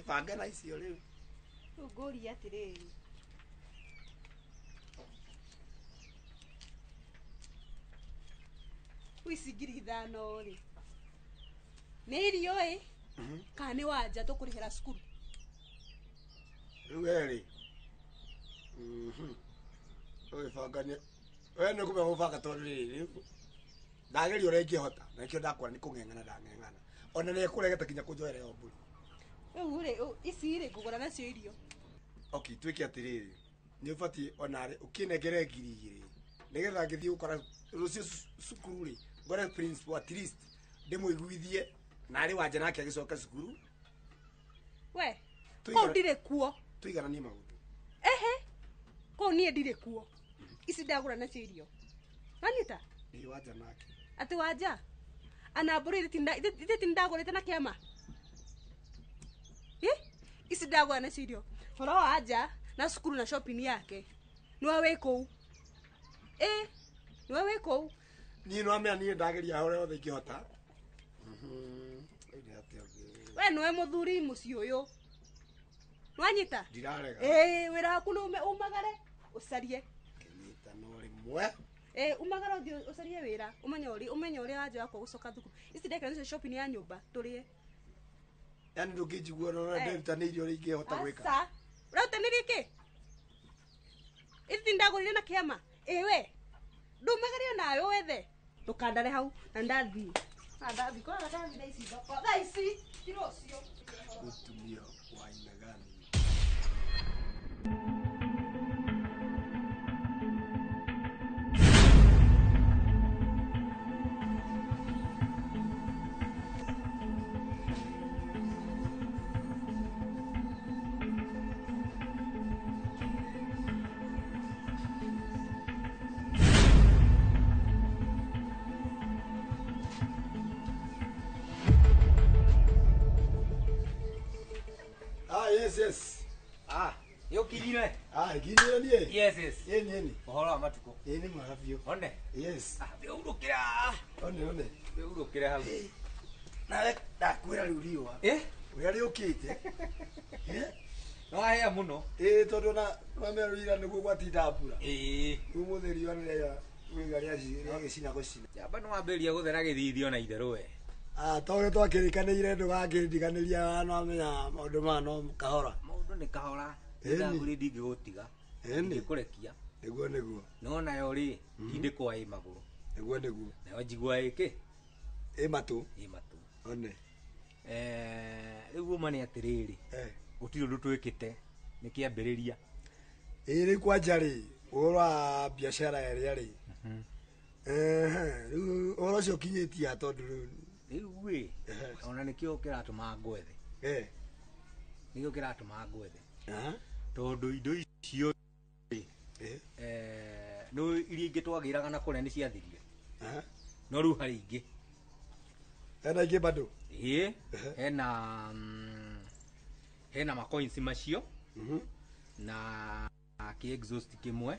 ĩbange na icio rĩu rĩu ngũria atĩrĩrĩ ici 5,000 rĩ nĩ irio ĩ kana nĩ wanja tũkũrĩhĩra cukuru rĩu we rĩ ũgĩbangania we nĩ kũmenya gũbanga tondũ rĩrĩ ndageria ũrĩa ingĩhota na nĩkĩo ndakora nĩ kũng'eng'ana ndang'eng'ana ona nĩ ekũregete nginya kũnjoera yo mbũri rĩu rĩ ici rĩ ngũgũra nacio irio okay twĩke atĩrĩrĩ nĩ ũbatiĩ ona ũkĩnengere 2,000 nĩgetha ngĩthiĩ gũkora rũciũ cukuru rĩ ngore principal at least ndĩmũiguithie na arĩ wanja nake agĩcoka cukuru we kũu ndirĩ kuo tũigananie maũndũ ehe kũu niĩ ndirĩ kuo ici ndagũra nacio irio wanyita ĩ wanja nake atĩ wanja ana mbũri ithe ti ndagũrĩte na kĩama ici ndagũra nacio irio boro wanja na cukuru na shopping yake nĩwe wĩ kũu nĩwe wĩ kũu niĩ nĩwamenya niĩ ndageria ũrĩa wothe ingĩhota we nĩwe mũthuri mũciĩ ũyũ nĩwanyita ndirarega wĩra waku nĩ umagare ũcarie kĩnyita no rĩmwe umagare ũthiĩ ũcarie wĩra ũmenye ũrĩa wanja wakwa gũcoka thukuru ici ndekĩra nacio shopping ya nyũmba tũrĩe yani ndũngĩnjigua no nderutanĩirie ũrĩa ingĩhota gwĩka aca ũrerutanĩirie kĩ ici ndagũrire na kĩama we ndumagare onawe wethe ndũkandare hau na ndathiĩ ndathiĩ kora ndathiĩ thaa ici thoko thaa ici ti rũciũ mũtumia wa aina gani Yes. Yũkinyire? Nginyire niĩ. Yes, yes. Ĩni ĩni. Ũhoro wa matukũ? Ĩĩ nĩ mwega biũ. One? Yes. Wĩurũkĩra. One one. Wĩurũkĩre hau. Nawe ndakwĩra rĩu riũa. Ĩ? Ũrĩa rĩũkĩte. No haya muno. Ĩĩ tondũ na mamerũira nĩguo gwatinda mbura. Ĩĩ. Ũmũthĩ riũa nĩrĩa wĩga rĩagĩcina gũcina. Njamba nĩ wambĩrĩria gũthera gĩthithio na itherũ we. Ah, tondũ twakĩrĩkanĩire ndũgakĩndiganĩria no amenya maũndũ maya no kahora. Maũndũ nĩ kahora. Ĩni. Ndagũrĩ ndingĩgũtiga. Ĩni. Ndingĩkũrekia. Nĩguo nĩguo. No nayo rĩ, ndindĩkwa ĩ magũrũ. Nĩguo nĩguo. Nayo njigua ĩ kĩ? Ĩ matũ. Ĩ matũ. One. Rĩu ũma nĩ atĩrĩrĩ. Gũtirĩ ũndũ twĩkĩte nĩ kĩambĩrĩria. Ĩĩ rĩu kwanja rĩ, ũhoro wa biacara ĩrĩa rĩ. Rĩu ũhoro ũcio ũkinyĩtie ha tondũ rĩu Rĩu ĩ, ona nĩkĩo kĩratũma ngwethe. Nĩkĩo kĩratũma ngwethe. Tondũ indo icio rĩ, nĩ iria ingĩ twagĩraga na kũrĩa nĩ ciathirire. No rĩu harĩ ingĩ. Hena ingĩ bado? Ĩĩ, hena hena macoins macio na kĩ exhaust kĩmwe.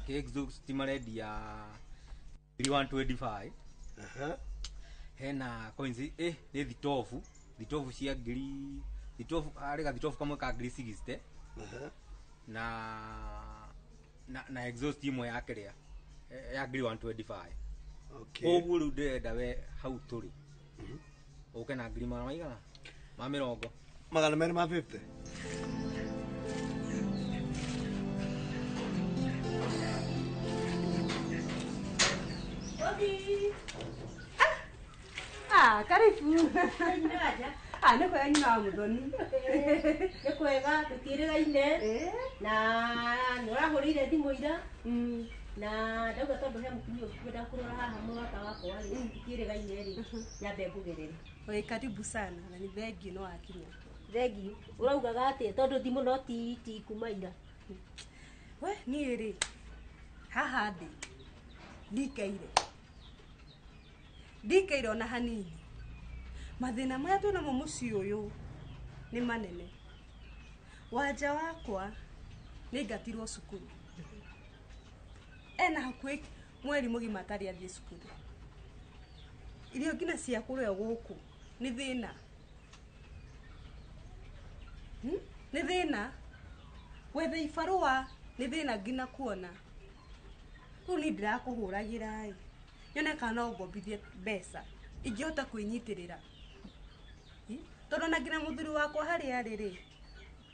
Kĩ exhaust marendia 125. Hena coins nĩ thitobu, thitobu cia ngiri, thitobu harĩ gathitobu kamwe ka ngiri 60. Na exhaust imwe ya kĩrĩa ya ngiri 125. Okay. Koguo rĩu ndĩrenda we hau tũrĩ ũke na ngiri magana maigana ma mĩrongo 250. Ah, karibu. Ah, nĩ kwega nyina wa Mũthoni. Nĩ kwega tũtiĩrĩgaine na nĩ ũrahũrĩire thimũ ira na ndauga tondũ he mũtumia ũngĩkwenda kũrora haha mũrata wakwa rĩ tũtiĩrĩgaine rĩ nyambe ngũgerere. Oi, karibu sana na nĩ thengiũ no wakinya. Thengiũ ũraugaga atĩa tondũ thimũ no ti kuma ira. We niĩ rĩ haha ndĩ ndikaire ndikaire ona hanini. Mathĩna marĩa twĩnamo mũciĩ ũyũ nĩ manene. Wanja wakwa nĩaingatirwo cukuru. Ena hakuhĩ mweri mũgima atarĩ athiĩ cukuru. Irio nginya cia kũrĩa gũkũ nĩ thĩna. Nĩ thĩna. Gwetha ibarũa nĩ thĩna nginya kuona. Rĩu niĩ ndĩrakũhũragĩra ĩ nyone kana no ngombithie mbeca ingĩhota kwĩnyitĩrĩra. Tondũ ona nginya mũthuri wakwa harĩa arĩ rĩ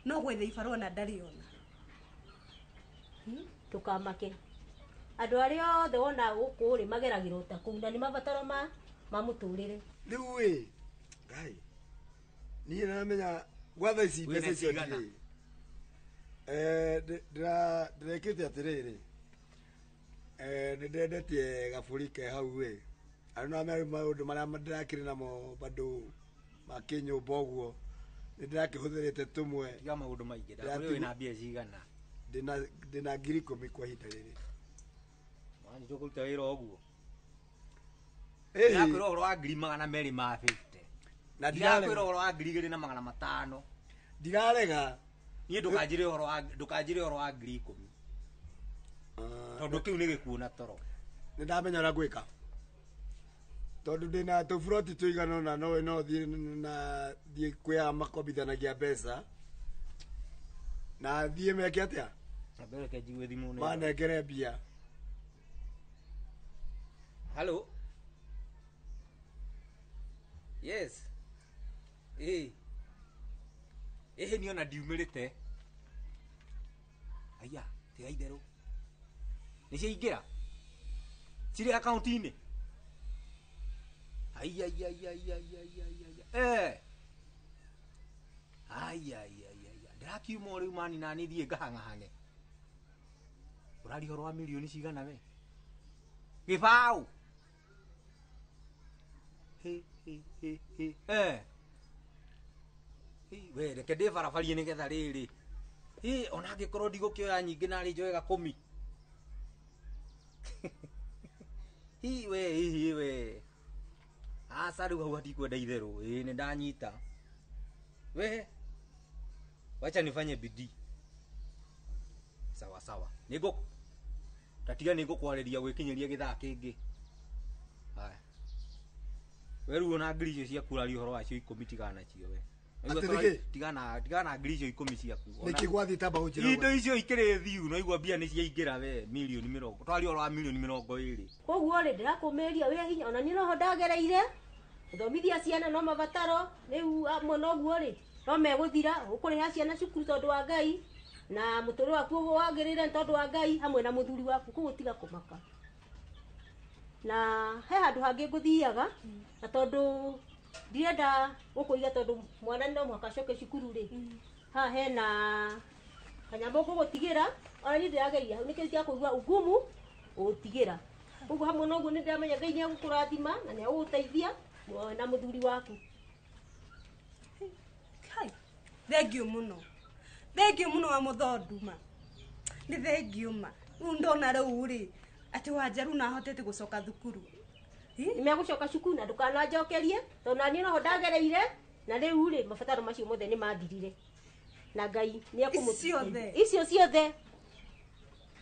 no gwetha ibarũa na ndarĩ ona. Ndũkamake. Andũ arĩa othe wona gũkũ rĩ mageragĩrwo ta kũu na nĩ mabataro ma mũtũrĩre. Rĩu ĩ Ngai niĩ nĩramenya gwatha ici mbeca icio ndirĩ. Ndĩrekĩte atĩrĩrĩ, nĩ ndendetie gabũri ke hau ĩ arĩ no maũndũ marĩa ndĩrakĩrĩ namo bado ma kĩnyũmba ũguo nĩ ndĩrakĩhũthĩrĩte tũmwe. Tiga maũndũ maingĩ, ndakwĩra wĩna mbia cigana? Ndĩna 10,000 kwa ihinda rĩrĩ. Wani tũkũruta wĩra ũguo. Ndĩrakwĩra ũhoro wa 250,000. Na ndĩrakwĩra ũhoro wa 2,500. Ndirarega. Niĩ ndũkanjĩre ũhoro wa ndũkanjĩre ũhoro wa 10,000. Tondũ kĩu nĩ gĩkuũ na toro. Nĩ ndamenya ũrĩa ngwĩka. Tondũ ndĩna tũburoti tũigana ũna no thiĩ na thiĩ kwĩ makombithanagia mbeca na thiĩ meke atĩa? Reke njigue thimũ nĩ. Manengere mbia. Hello. Yes. Ĩĩ. Ĩhĩ niĩ ona ndiumĩrĩte. Aya, tiga itherũ. Nĩ ciaingĩra? Cirĩ akaunti-inĩ? Ai ai ai ai ai ai ai ai. Ai ai ai ai. Ndĩrakiuma o rĩu mani na niĩ thiĩ ngahang'ahange. Ũraria ũhoro wa mirioni cigana we? Gĩbaũ. Hĩ hĩ hĩ hĩ. We reke ndĩbarabarie nĩgetha rĩrĩ. Hĩ ona angĩkorwo ndigũkĩoya nyingĩ narĩ njoe gakũmi. Hi we hi we. Aca rĩu hau hatikwenda itherũ. Ĩĩ nĩ ndanyita. We wacha nifanye bidii. Sawa sawa. Nĩngũ tatiga nĩngũkwarĩria gwĩkinyĩria gĩthaa kĩngĩ. Haya. We rĩu ona ngiri icio ciaku ũraria ũhoro wacio 10 tigana nacio we. Atĩ nĩkĩ? Tigana tigana ngiri icio 10 ciaku. Nĩkĩ gwathiĩ tamba gũnjĩra Indo icio ikĩrĩ thiu no igua mbia nĩ ciaingĩra we milioni 20. Twaria ũhoro wa milioni 20. Koguo rĩ ndĩrakũmĩria wĩ hinya ona niĩ noho ndagereire gũthomithia ciana no mabataro rĩu amwe noguo rĩ no megũthira ũkũrĩha ciana cukuru tondũ wa Ngai na mũtũrĩre waku ũguo wagĩrĩire nĩ tondũ wa Ngai hamwe na mũthuri waku koguo tiga kũmaka. Na he handũ hangĩ ngũthiaga na tondũ ndirenda gũkũiga tondũ mwana no mũhaka acoke cukuru rĩ haha hena kanyamũ ngũgũtigĩra ona niĩ ndĩrageria hau nĩkĩo cia kũigua ugumu gũtigĩra koguo hamwe na ũguo nĩ ndĩramenya Ngai nĩ egũkũrathima na nĩ egũgũteithia na mũthuri waku. Kai, thengio mũno. Thengio mũno wa mũthonduma. Nĩ thengio ma. Rĩu ndona rĩu rĩ atĩ Wanjaru na ahotete gũcoka thukuru. Nĩ megũcoka cukuru na ndũkananjokerie tondũ naniĩ noho ndagereire na rĩu rĩ mabataro macio mothe nĩ mathirire na Ngai nĩ ekũmũ Ciothe. Icio ciothe.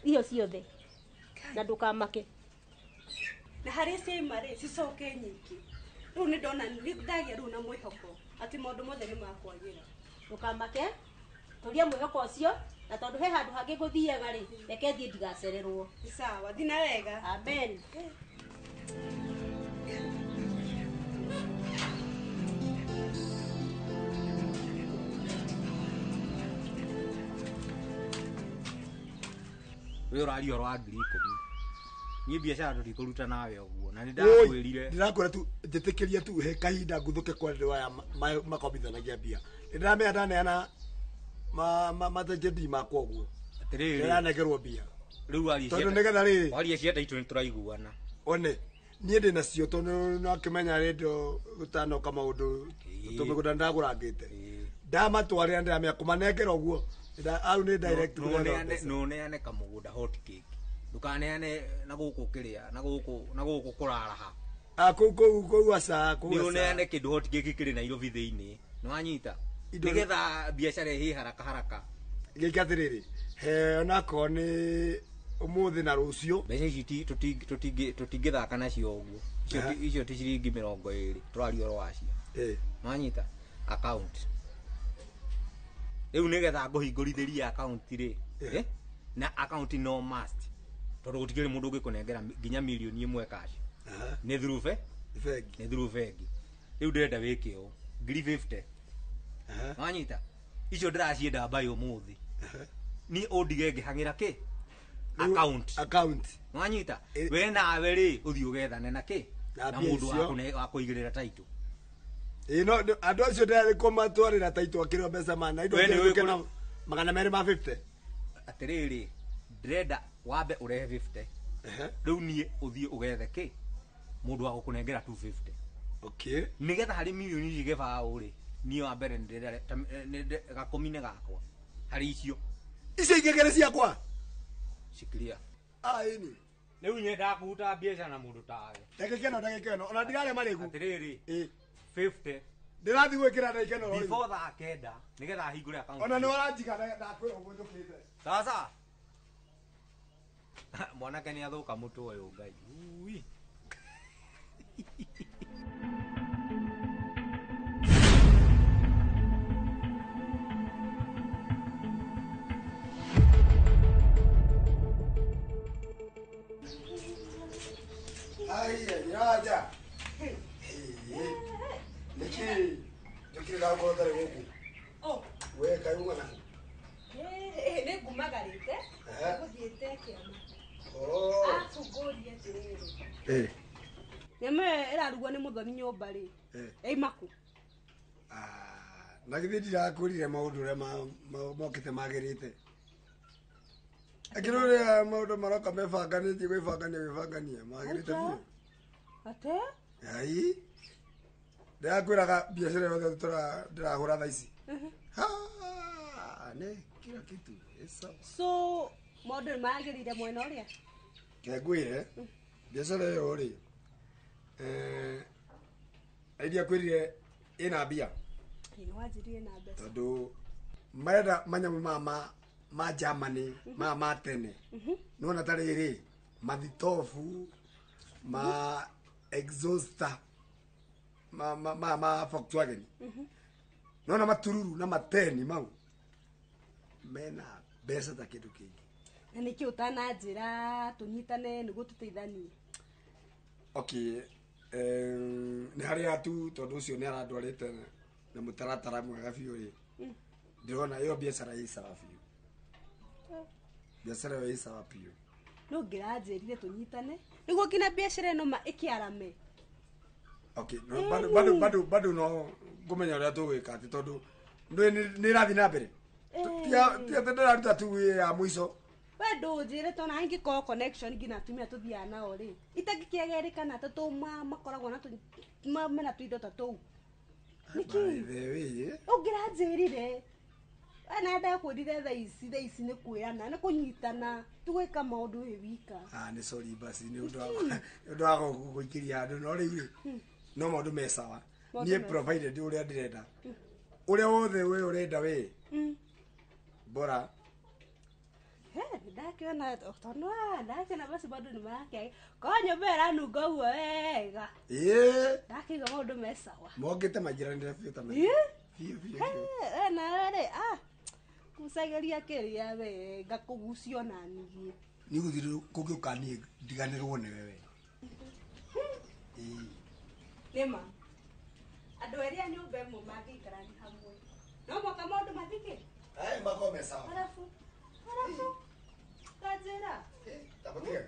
Icio ciothe. Na ndũkamake. Na harĩ ciaima rĩ cicoke nyingĩ. Rĩu nĩ ndona nĩ ndagĩa rĩu na mwĩhoko atĩ maũndũ mothe nĩ makwagĩra. Ndũkamake tũria mwĩhoko ũcio na tondũ he handũ hangĩ ngũthiaga rĩ reke thiĩ ndigacererwo. Sawa, thina wega. Amen. We ũraria ũhoro wa ngiri 10. Niĩ biacara tũtikũruta nawe ũguo na nĩ ndakwĩrire. Ndĩrakwĩra tu njĩtĩkĩria tu he kahinda nguthũke kwa andũ aya makombithanagia mbia. Nĩndĩramenya ndaneana matajeti makwa ũguo. Atĩrĩrĩ. Ndĩranegerwo mbia. Rĩu waria Tondũ nĩgetha rĩrĩ. Waria cieta itũ nĩtũraiguana. One niĩ ndĩ nacio tondũ nĩwakĩmenya rĩndio gũtanoka maũndũ tũmĩgũnda nĩndagũrangĩte. Ndamatwarĩra ndĩramenya kũmanengera ũguo au nĩ direct kũnengera mbeca. Nũneane kamũgũnda hot cake. Ndũkaneane na gũkũ kĩrĩa na gũkũ kũraraha. Ah kũu kũu kũu aca kũu aca. Nĩũneane kĩndũ hot cake kĩrĩ Nairobi thĩinĩ. Nĩwanyita? Nĩgetha biacara ĩhĩe haraka haraka. Gĩke atĩrĩrĩ he onakorwo nĩ ũmũthĩ na rũciũ. Mbeca ici tũtingĩthaka nacio ũguo. Icio ti ciringi 20 tũraria ũhoro wacio. Nĩwanyita? Account. Rĩu nĩgetha ngũhingũrithĩrie account rĩ na account no must tondũ gũtikĩrĩ mũndũ ũngĩkũnengera nginya milioni 1 cash. Nĩ through bengi. Nĩ through bengi. Rĩu ndĩrenda wĩke ũũ ngiri 50. Nĩwanyita? Icio ndĩracienda mbaĩ ũmũthĩ. Niĩ ũndige ngĩhang'ĩra kĩ? Account. Account. Nĩwanyita? We nawe rĩ ũthiĩ ũgethane na kĩ? Na mũndũ wa kũigĩrĩra taitũ. Ĩ no andũ acio ndĩrarĩ kũmatwarĩra taitũ akĩrĩo mbeca mana indo na 250. Atĩrĩrĩ ndĩrenda wambe ũrehe 50. Rĩu niĩ ũthiĩ ũgethe kĩ? Mũndũ wa gũkũnengera 250. Okay. Nĩgetha harĩ milioni ici gĩbaũ rĩ niĩ wa mbere nĩndĩrenda gakũmi nĩ gakwa harĩ icio. Icio ingĩ ciakwa. Shikilia. Ah ĩni. Rĩu nyendaga kũruta biacara na mũndũ tawe. Ndagĩka ĩno ndagĩka ĩno ona ndirarĩa marĩgu. Atĩrĩrĩ. 50. Ndĩrathiĩ gwĩkĩra ndagĩka ĩno rĩ. Before thaa 9 nĩgetha hingũre account. Ona nĩwaranjiga ndakwĩra ũguo njũkĩte. Sasa. Mwanake nĩ athũka mũtwe ũyũ Ngai. Ui. Ai, Raja. Niki, njũkire ndagũkorwo ũtarĩ gũkũ. Oh. We kaĩ uma nakũ? Nĩ ngumagarĩte. Ngũthiĩte kĩama. Oh. Arabu ngũrie atĩrĩrĩ. Nyama ĩyo ĩrarugwo nĩ mũthoni nyũmba rĩ. Yaima kũ? Na githĩ ndirakwĩrire maũndũ ũrĩa mokĩte magĩrĩte. Akĩrĩ ũrĩa maũndũ maroka mebanganĩtie gwĩbangania gwĩbangania magĩrĩte biũ. Ate? Ai. Ndĩrakwĩraga biacara yothe ndĩrahũra thaa ici. Nĩ kila kitu sawa. So maũndũ nĩ magĩrĩire mwena ũrĩa? Ke ngwĩre biacara ĩyo rĩ iria kwĩrire ĩna mbia. Nĩ wanjĩrire na mbeca. Tondũ marenda manyamũ ma Germany ma tene. Nĩwona ta rĩrĩ mathitobu ma exhauster ma Volkswagen. Nona matururu na mateni mau mena mbeca ta kindu kingi. Na niki utananjira tunyitane niguo tuteithanie? Okay, ni haria tu tondu ucio ni arandwarite na mutaratara mwega biũ ri. Ndirona iyo biacara ĩ sawa biũ. Biacara ĩyo ĩ sawa biũ. No ngiranjĩrire tunyitane niguo nginya biacara ĩno ma ĩkĩarame. Okay, no bado bado bado bado no ngũmenya ũrĩa tũgwĩka atĩ tondũ nĩ ĩrathiĩ na mbere. Ti atĩ ndĩraruta tu ya mũico. We ndũnjĩre tondũ angĩkorwo connection nginya atumia tũthiaga nao rĩ itangĩkĩagerĩkana ta tũu makoragwo na mena tũindo ta tũu. Nĩkĩ ũngĩranjĩrire? Na ndakwĩrire thaa ici nĩ kwĩrana nĩ kũnyitana tũgwĩka maũndũ wĩ wika. Ah, nĩ sorry basi nĩ ũndũ wa gũikĩria andũ no rĩu rĩ no maũndũ me sawa. Niĩ provided ũrĩa ndĩrenda ũrĩa wothe we ũrenda we bora. Ndakiona tondũ ndakiona basi bado nĩ marakĩaga korwo nyũmba ĩranunga ũguo wega. Ĩĩ ndakĩigua maũndũ me sawa. Mokĩte manjiranĩre biũ ta biũ biũ. Nawe rĩ ngucagĩria kĩrĩa we ngakũgucio na niĩ. Nĩ gũthiĩ kũngĩũka niĩ ndiganĩrwo nĩwe we. Nĩma andũ erĩ a nyũmba ĩmwe mangĩikarania hamwe no mũhaka maũndũ mathike. Makorwo me sawa. Arabu arabu kanjĩra Tabatiga.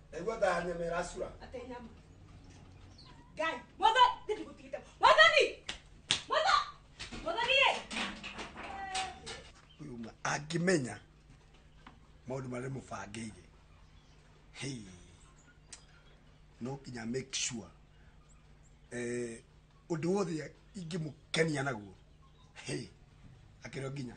Ndaigua ta nyama ĩracura. Atĩ nyama. Ngai, mwathani, ndigũtigĩte. Mwathani! Mwathani ĩ! Ũyũ angĩmenya maũndũ marĩa mũbangĩire. Hey. No nginya make sure ũndũ wothe ingĩmũkenia naguo. Hey. Akĩrĩ nginya.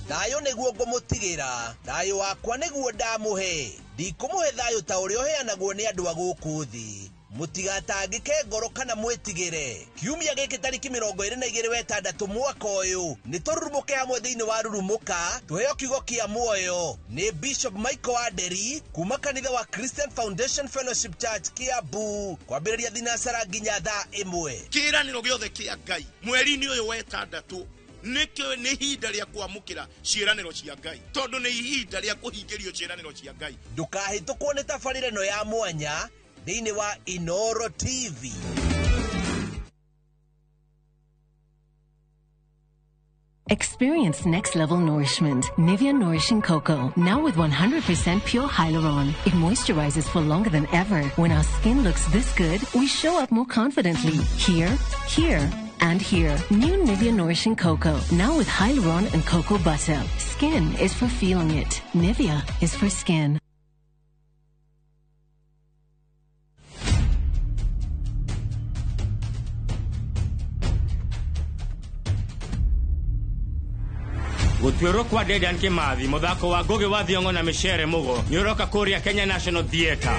Thayũ nĩguo ngũmũtigĩra, thayũ wakwa nĩguo ndamũhe. Ndikũmũhe thayũ ta ũrĩa ũheanagwo nĩ andũ a gũkũ thĩ. Mũtigatangĩke ngoro kana mwĩtigĩre. Kiumia gĩkĩ tarĩki 22 wa 6 mwaka ũyũ nĩ tũrurumũke hamwe thĩinĩ wa Rurumũka tũheo kiugo kĩa muoyo nĩ Bishop Michael Aderi kuma kanitha wa Christian Foundation Fellowship Church Kiambu kwambĩrĩria thinacara nginya thaa 1. Kĩĩranĩro gĩothe kĩa Ngai mweri-inĩ ũyũ wa 6 nĩkĩo nĩ ihinda rĩa kwamũkĩra ciĩranĩro cia Ngai tondũ nĩ ihinda rĩa kũhingĩrio ciĩranĩro cia Ngai. Ndũkahĩtũkwo nĩ tabarĩra ĩno ya mwanya thĩinĩ wa Inoro TV. Experience next level nourishment. Nivea Nourishing Cocoa, now with 100% pure hyaluron. It moisturizes for longer than ever. When our skin looks this good, we show up more confidently. Here, here, and here. New Nivea Nourishing Cocoa, now with hyaluron and cocoa butter. Skin is for feeling it. Nivea is for skin. Gũtuĩrwo kwa Dedan Kimathi mũthako wa Ngugi wa Thiong'o na Micere Mugo nĩ ũroka kũrĩa Kenya National Theatre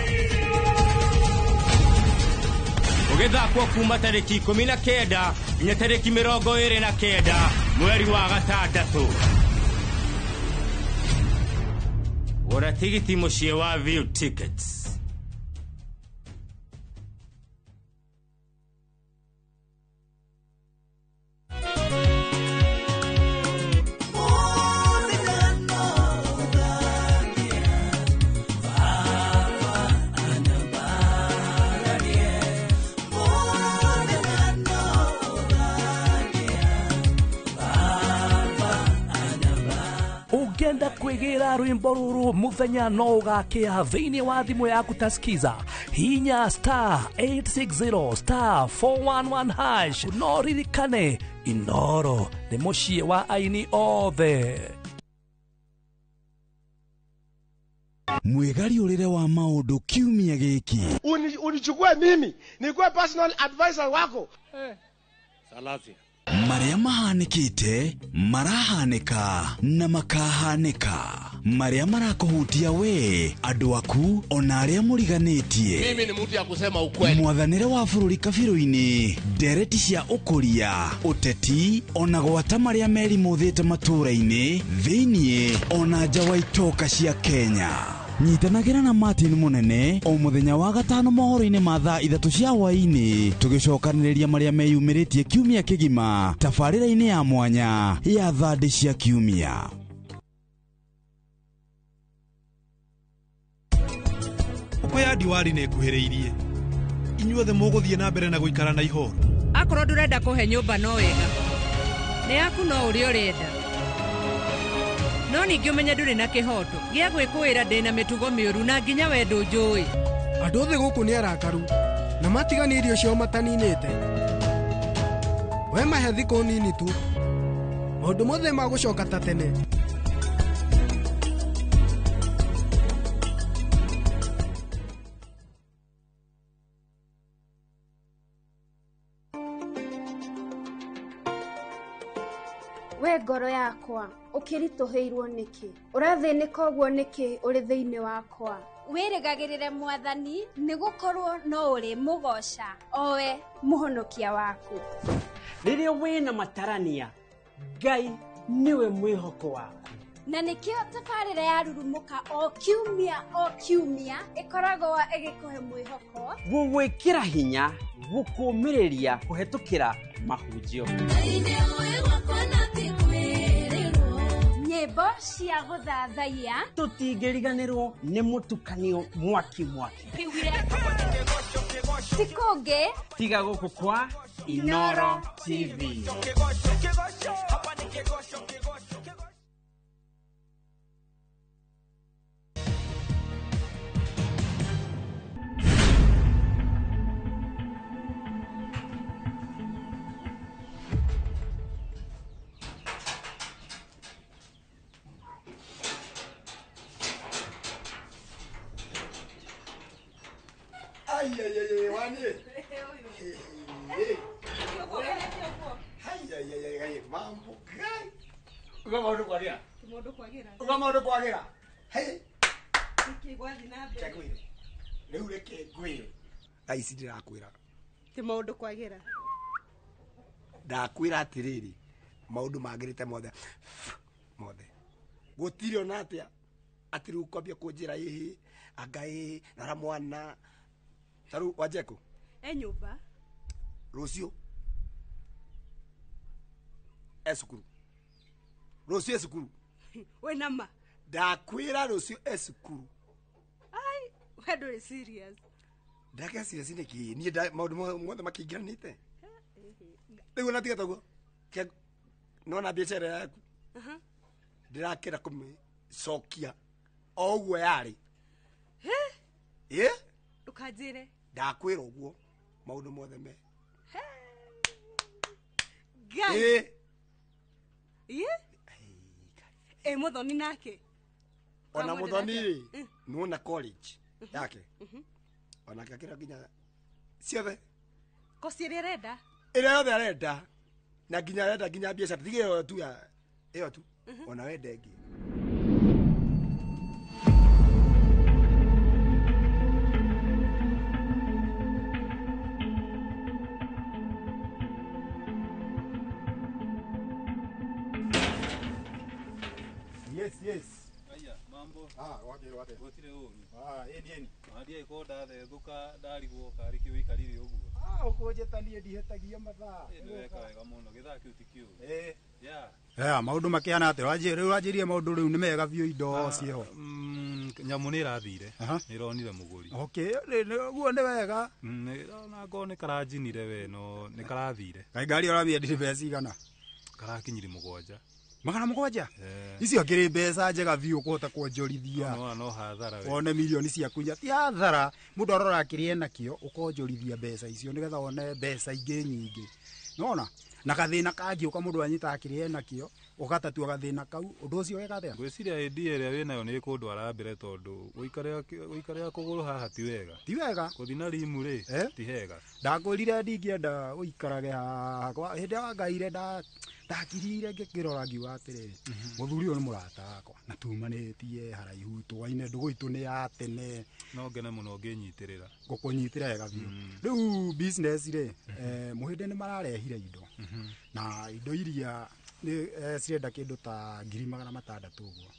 ũgĩthakwo kuma tarĩki 19 nginya tarĩki 29 mweri wa 6. Gũra tigiti mũciĩ wa View Tickets. Ũngĩenda kwĩgĩra rwĩmbo rũrũ mũthenya no ũgakĩa thĩinĩ wa thimũ yaku ta Skiza, hinya star 860 star 411 hash. No ririkane Inoro nĩ mũciĩ wa aini othe. Mwĩgariũrĩre wa maũndũ kiumia gĩkĩ. Unichukue mimi nikuwe personal advisor wako. Salasia. Marĩa mahanĩkĩte, marahanĩka na makahanĩka. Marĩa marakũhutia we, andũ aku, ona arĩa mũriganĩtie. Mimi ni mtu ya kusema ukweli. Mwathanĩre wa bũrũri kabirũ-inĩ, ndereti cia ũkũria, ũteti, ona gwata marĩa merimũthĩte matũũra-inĩ, thĩiniĩ, ona nja wa itoka cia Kenya. Nyitanagĩra na Martin Mũnene o mũthenya wa gatano mohoro-inĩ ma thaa 3 cia hwaĩ-inĩ, tũgĩcokanĩrĩria marĩa meyumĩrĩtie kiumia kĩgima tabarĩra-inĩ ya mwanya ya thandĩ cia kiumia. Ngũkũ ya Diwali nĩ ĩkuhĩrĩirie. Inyuothe mũgũthiĩ na mbere na gũikara na ihoru. Akorwo ndũrenda kũhe nyũmba no wega, nĩ yaku no ũrĩa ũrenda. No ningĩ ũmenye ndũrĩ na kĩhoto gĩa gwĩkũĩra ndĩna mĩtugo mĩũru na nginya we ndũnjũĩ. Andũ othe gũkũ nĩ arakaru na matiganie irio ciao mataninĩte. We mahe thikũ nini tu, maũndũ mothe magũcoka ta tene. We ngoro yakwa ũkĩritũhĩirwo nĩkĩ? Ũrathĩnĩka ũguo nĩkĩ ũrĩ thĩinĩ wakwa? Wĩrĩgagĩrĩre Mwathani, nĩgũkorwo no ũrĩ mũgoca owe mũhonokia waku. Rĩrĩa wĩna matarania, Ngai nĩwe mwĩhoko waku. Na nĩkĩo tabarĩra ya Rurumũka o kiumia o kiumia ĩkoragwo ĩgĩkũhe mwĩhoko, gũgwĩkĩra hinya, gũkũmĩrĩria kũhetũkĩra mahunjio. Nyĩmbo cia gũthathaiya, tũtingĩriganĩrwo nĩ mũtukanio mwaki mwaki. Ti kũngĩ tiga gũkũ kwa Inoro TV. Rĩu reke ngwĩre thaa ici ndĩrakwĩra ti maũndũ kwagĩra. Ndakwĩra atĩrĩrĩ, maũndũ magĩrĩte mothe mothe, gũtirĩ ona atĩa atĩ rĩu kwambia kũnjĩra ĩhĩ anga ĩhĩ nara mwana. Ta rĩu Wanjekũ e nyũmba rũciũ e cukuru, rũciũ e cukuru. Wĩna ma? Ndakwĩra rũciũ e cukuru. Ai, we ndũrĩ serious. Ndake serious nĩkĩ? Niĩ maũndũ mothe makĩingĩranĩte. Rĩu ona tiga taguo, nona biacara yaku ndĩrakĩra kũmĩcokia o ũguo yarĩ. Ĩ? Ndũkanjĩre. Ndakwĩra ũguo maũndũ mothe me. Ngai. Ĩ? Ĩ? Ĩ Mũthoni nake? Ona Mũthoni rĩ, nĩwona college yake. Onake akĩra nginya ciothe. Kosi ĩrĩa arenda? Ĩrĩa yothe arenda. Na nginya arenda nginya biacara, tiga ĩyo tu ya ĩyo tu. Ona wende ĩngĩ. Yes, yes. Aya, mambo. Ah, wagĩra wate. Gũtirĩ ũru. Ah, ĩni ĩni. Ndiaĩ ko ndathethũka ndarigwo karĩ kĩ ũikarire ũguo. Ah, ũkũnjĩta niĩ ndihĩtagia mathaa. Ĩ nĩ weka wega mũno, gĩthaa kĩu ti kĩũru. Ĩ. Yeah. Yeah, maũndũ makĩhana atĩa? Rĩu wanjĩrire maũndũ rĩu nĩ mega biũ, indo ciĩho. Nyamũ nĩ ĩrathire. Nĩ ĩronire mũgũri. Okay, ũguo nĩ wega. Ona ngorwo nĩ karanjinire we, no nĩ karathire. Kaĩ ngari ũramĩendirie mbeca cigana? Karakinyire 7. 700? Icio akĩrĩ mbeca njega biũ ũkũhota kuonjorithia. No hathara we. Wone milioni ciaku ti hathara. Mũndũ arora kĩrĩa enakĩo ũkonjorithia mbeca icio nĩgetha wone mbeca ingĩ nyingĩ. Nĩwona? Na gathĩna kangĩũka mũndũ anyitaga kĩrĩa enakĩo ũgatatua gathĩna kau, ũndũ ũcio weka atĩa? Ngwĩciria ĩndi ĩrĩa wĩnayo nĩ ĩkũndwara mbere tondũ gũikarĩra kũgũrũ haha ti wega. Ti wega. Gũthiĩ na rimu rĩ, ti hega. Ndakwĩrire ndingĩenda ũikarage haha. Hĩndĩ ĩrĩa wangaire ndakirire ngĩkĩrora ngiuga atĩrĩrĩ, mũthuri ũyũ nĩ mũrata wakwa na tumanĩtie haraihu, twaine ndũgũ itũ nĩ ya tene. No ngene mũno ngĩnyitĩrĩra. Ngũkũnyitĩra wega biũ. Rĩu business rĩ, mũhĩndĩ nĩ mararehire indo. Na indo iria nĩ cirenda kĩndũ ta 600,000 ũguo.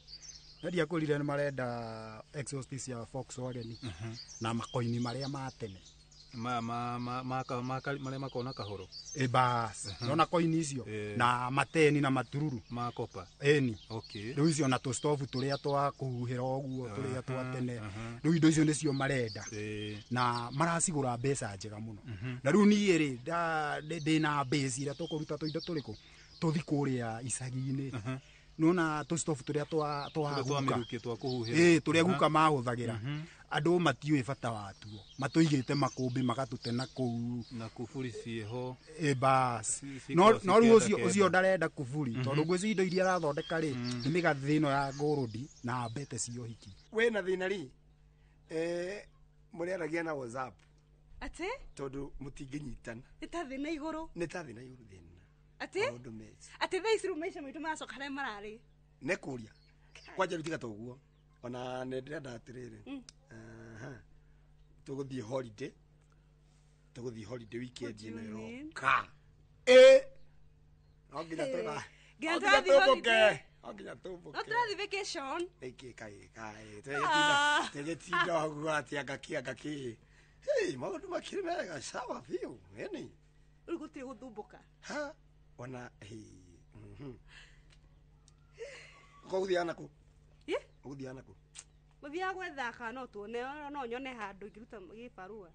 Ndiakwĩrire nĩ marenda exhaust cia Volkswagen na makoini marĩa ma tene. Ma marĩa makona kahoro. Bas, nona koini icio na mateni na matururu ma kopa. Eni. Okay. Rĩu icio na tũstovu tũrĩa twa kũhuhĩra ũguo tũrĩa twa tene. Rĩu indo icio nĩcio marenda. Na maracigũra mbeca njega mũno. Na rĩu niĩ rĩ ndĩna mbeca iria tũkũruta tũindo tũrĩkũ tũthi kũrĩa icagi-inĩ. Nona tũstovu tũrĩa twa guka. Twa tũrĩa guka mahũthagĩra. Andũ matiũĩ bata watuo. Matũigĩte makũmbĩ magatũte na kũu. Na kuburi ciĩho. Bas. No rĩu ũcio ndarenda kuburi tondũ ngwĩciria indo iria arathondeka rĩ nĩ mĩgathĩ ĩno ya ngũrũndi na mbete cia ũhiki. Wĩna thĩna rĩ mũrĩaragia na WhatsApp. Atĩ? Tondũ mũtingĩnyitana. Nĩ ta thĩ na igũrũ. Nĩ ta thĩ na igũrũ thĩna. Atĩ? Atĩ thaa ici rĩu maica maitũ maracoka harĩa mararĩ. Nĩ kũria. Kwanja rĩu tiga ta ũguo. Ona nĩ ndĩrenda atĩrĩrĩ. Tũgũthiĩ holiday. Tũgũthiĩ holiday weekend ĩno ĩroka. No nginya tũmbuke. No nginya tũmbuke. No tũrathiĩ vacation. Ĩkĩ kaĩ kaĩ. Tũgĩtinda ũguo atĩ anga kĩ anga kĩ. Hey, maũndũ makĩrĩ mega sawa biũ. Ĩni. Rĩu gũtirĩ gũthumbũka. Ha. Ona Ũgũthiaga nakũ? Ũgũthiaga nakũ? Gũthiaga gwetha kana no tuone no nyone handũ ingĩruta gĩbarũa.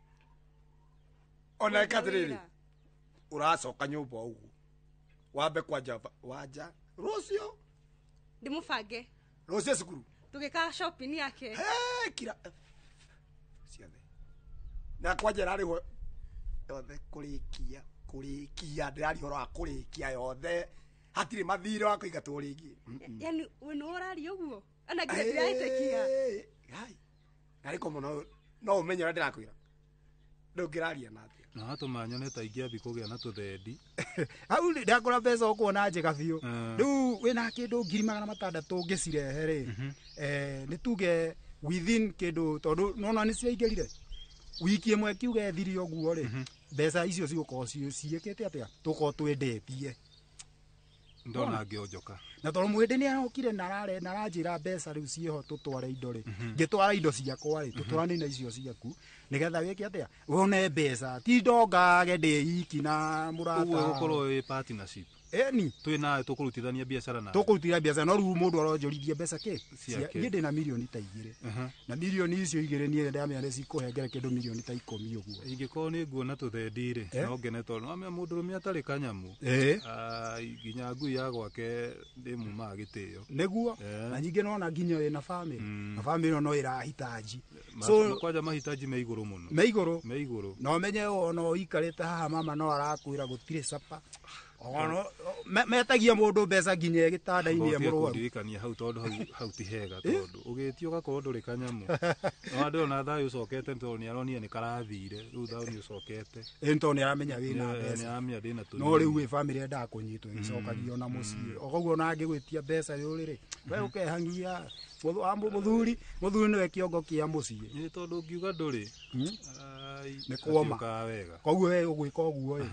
Ona ĩka atĩrĩrĩ, ũracoka nyũmba ũguo wambe kwanja wanja rũciũ ndĩmũbange rũciũ cukuru tũgĩka shopping yake. Kira ciothe na kwanja ĩrarĩhwo yothe kũrĩkia ndĩraria ũhoro wa kũrĩkia yothe hatirĩ mathirĩ wa kũingatwo rĩngĩ. Yani we nĩ ũraria ũguo ana nginya ndĩraĩtĩkia. Narĩ mũno no ũmenye ũrĩa ndĩrakwĩra ndũngĩraria na atĩa. Na watũma nyone ta ingĩambi kũgĩa na tũthendi. Hau ndakũra mbeca ũkuona njega biũ. Rĩu wĩna kĩndũ 600,000 ũngĩcirehe rĩ nĩ tuge within kĩndũ tondũ nona nĩ ciaingĩrire wiki ĩmwe kiuge thiri ũguo rĩ mbeca icio cigũkorwo ciĩkĩte atĩa tũkorwo twendetie. Ndona ngĩonjoka. Na tondũ mwĩndĩ nĩ arokire na aranjĩra mbeca rĩu ciĩho tũtware indo rĩ ngĩtwara indo ciakwa rĩ tũtwarane na icio ciaku nĩgetha wĩke atĩa wone mbeca ti ndongage ndĩ iki na mũrata. Ũguo ĩgũkorwo ĩ partnership. Ĩni. Twĩ nawe tũkũrutithania biacara nawe. Tũkũrutithania biacara no rĩu mũndũ aronjorithia mbeca kĩ? Niĩ ndĩna mirioni ta 2. Na mirioni icio 2 niĩ ndamenya nĩ cikũhengere kĩndũ mirioni ta 10 ũguo. Ingĩkorwo nĩ nguona tũthendi rĩ no ngene tondũ nĩwamenya mũndũrũme atarĩ kanyamũ. Nginya ngui ya gwake ndĩmumaga gĩtĩo. Nĩguo. Na nyingĩ nona nginya wĩna family. Na family ĩno no ĩrahitaji. So kwanja mahitaji me igũrũ mũno. Me igũrũ. Me igũrũ. Na ũmenye ona ũikarĩte haha mama no arakwĩra gũtirĩ capa. Ono metagia mũndũ mbeca nginya gĩtanda-inĩ e mũrwaru. Ndirikania hau tondũ hau ti hega tondũ ũgĩtio ũgakorwo ndũrĩ kanyamũ. No ndĩrona thayũ ũcokete tondũ nĩ aronire nĩ karathire rĩu thayũ nĩ ũcokete. Ĩ tondũ nĩ aramenya wĩna mbeca. Nĩ aramenya ndĩna tũnini. No rĩu wĩ family endaga kũnyitwo ĩgĩcokagio na mũciĩ. Koguo ona angĩgwĩtia mbeca rĩu rĩ we ũkehangia mũthuri nĩwe kĩongo kĩa mũciĩ. Nĩ tondũ ũngiuga ndũrĩ nĩ kuoma. Koguo we ũgwĩka ũguo ĩ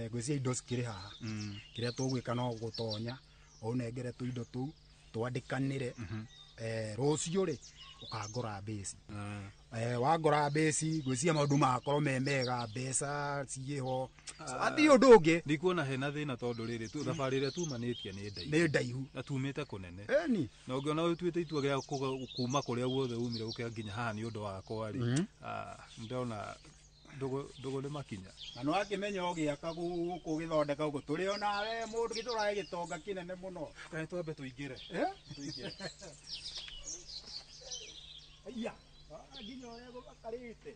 ngwĩciria indo cikĩrĩ haha. Kĩrĩa tũgwĩka no gũtonya ũnengere tũindo tũu twandĩkanĩre rũciũ rĩ ũkangora mbĩci. Wangora mbĩci ngwĩciria maũndũ magakorwo me mega mbeca ciĩho hatirĩ ũndũ ũngĩ. Ndikuona hena thĩna tondũ rĩrĩ thabarĩ ĩrĩa tumanĩtie nĩ ndaihu. Nĩ ndaihu. Na tumĩte kũnene. Ĩni. Na ũngĩona ũtuĩte itua rĩa kuma kũrĩa guothe umire gũkĩra nginya haha nĩ ũndũ wakwa rĩ ndĩrona ndũgũ nĩ makinya. Na nĩ wakĩmenya ũgĩaka gũkũ ũgĩthondeka ũguo tũrĩ onawe mũndũ gĩtũrae gĩtonga kĩnene mũno. Kaĩ twambe tũingĩre. Tũingĩre. Aya, nginya ũrĩa gũbakarĩte.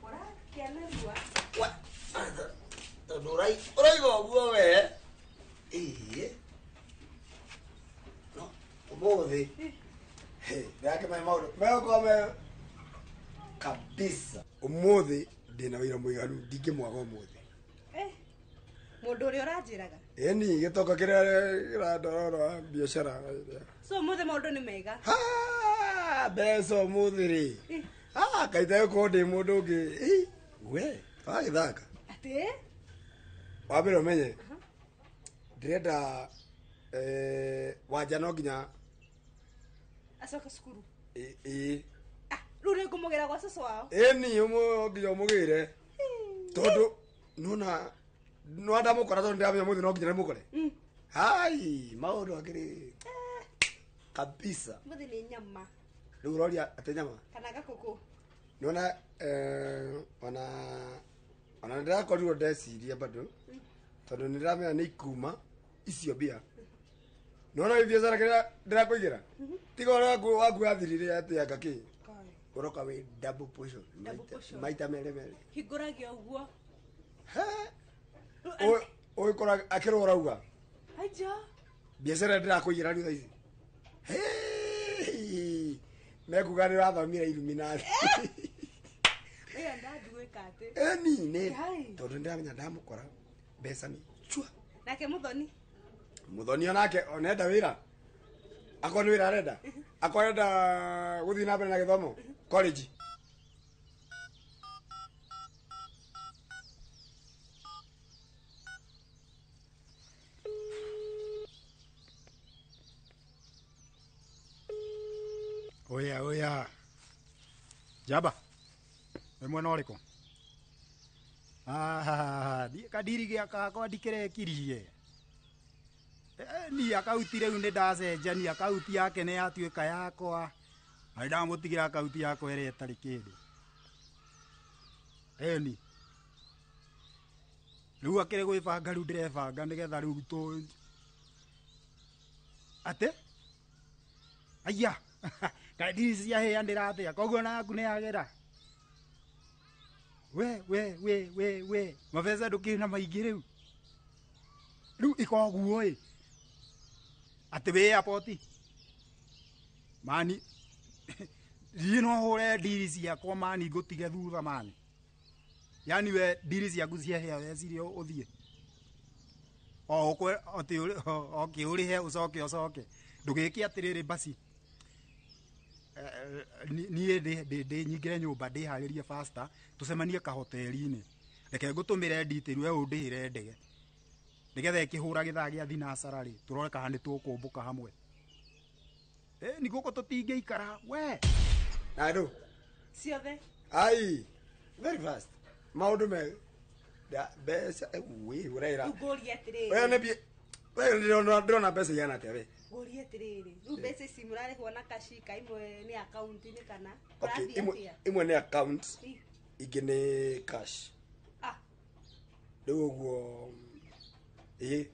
Ũrakia narua. Tondũ ũraiga ũguo we ĩĩ no ũmũthĩ ndĩrakĩmenya maũndũ megũkorwo me kabisa. Ũmũthĩ Ndĩna wĩra mũiganu ndingĩmwaga ũmũthĩ. Mũndũ ũrĩa ũranjĩraga. Ĩni gĩtoka kĩrĩa kĩrandorora biacara. So ũmũthĩ maũndũ nĩ mega. Ha, mbeca ũmũthĩ rĩ. Ah, kaita gũkorwo ndĩ mũndũ ũngĩ. We, wagĩthaka. Atĩ? Wambere ũmenye. Ndĩrenda Wanja no nginya acoke cukuru. Ĩĩ. Rĩu nĩ ngũmũgĩra gwa cũcũ wao. Ĩni no nginya ũmũgĩre. Tondũ nona no ndamũkora tondũ ndĩramenya ũmũthĩ no nginya ndĩmũkore. Hai, maũndũ akĩrĩ kabisa. Ũmũthĩ nĩ nyama. Rĩu ũroria atĩ nyama? Kana gakũkũ. Nĩwona ona nĩndĩrakorirwo ndeciria bado tondũ nĩndĩramenya nĩ ikuma icio mbia. Nĩwona wĩ biacara kĩrĩa ndĩrakũigĩra? Tiga ũrĩa waku wathirire atĩ anga kĩ? Ũroka wĩ double portion. Maita merĩ merĩ. Hingũragia ũguo. Ũgĩkora akĩrwo ũrauga. Aja. Biacara ndĩrakũigĩra rĩu thaa ici. Mekuga nĩ ũrathomire Illuminati. Ĩyo ndathiĩ gwĩka atĩ. Ĩni nĩ tondũ nĩndĩramenya ndamũkora mbeca nĩ chua. Nake Muthoni. Muthoni onake onenda wĩra. Akorwo nĩ wĩra arenda. Akorwo arenda gũthiĩ na mbere na gĩthomo college. Oya oya. Jaba. Wĩ mwena ũrĩkũ? Ah, kadiri gĩakwa ndikĩrekirie. Ni akauti rĩu nĩ ndacenjania akauti yake nĩ yatuĩka yakwa. Na ndamũtigĩra akauti yakwa ĩrĩa ĩtarĩ kĩndũ. Eni. Rĩu akĩrĩ gwĩbanga rĩu ndĩrebanga nĩgetha rĩu tũ atĩ? Aya. Kadiri ciaheanĩra atĩa? Koguo na yaku nĩ yagĩra. We we we we we mabeca ndũkĩrĩ na maingĩ rĩu. Rĩu ikoguo ĩ. Atĩ wĩ airport. Mani niĩ no hũre ndiri ciakwa mani ngũtige thutha mani. Yaani we ndiri ciaku ciahĩa wecirie ũthiĩ. O ũkwe atĩ okay ũrĩhe ũcoke ũcoke. Ndũgĩke atĩrĩrĩ basi. Niĩ ndĩ nyingĩre nyũmba ndĩharĩrie faster tũcemanie kahoteri-inĩ. Reke ngũtũmĩre detail we ũndĩhĩre ndege. Nĩgetha ĩkĩhũra gĩthaa gĩa thinacara rĩ tũrore kana nĩ tũkũmbũka hamwe. Nĩ gũkũ tũtingĩikara we. Nando. Ciothe. Ai, very fast. Maũndũ me mbeca wĩ ũraira. Ngũrie atĩrĩrĩ. We nĩ mbia we ndĩrona mbeca igana atĩa we? Ngũrie atĩrĩrĩ. Rĩu mbeca ici mũrarĩhwo na kashi ka imwe nĩ account nĩ kana? Okay, imwe nĩ account, ingĩ nĩ cash. Ah. Rĩu ũguo ĩĩ.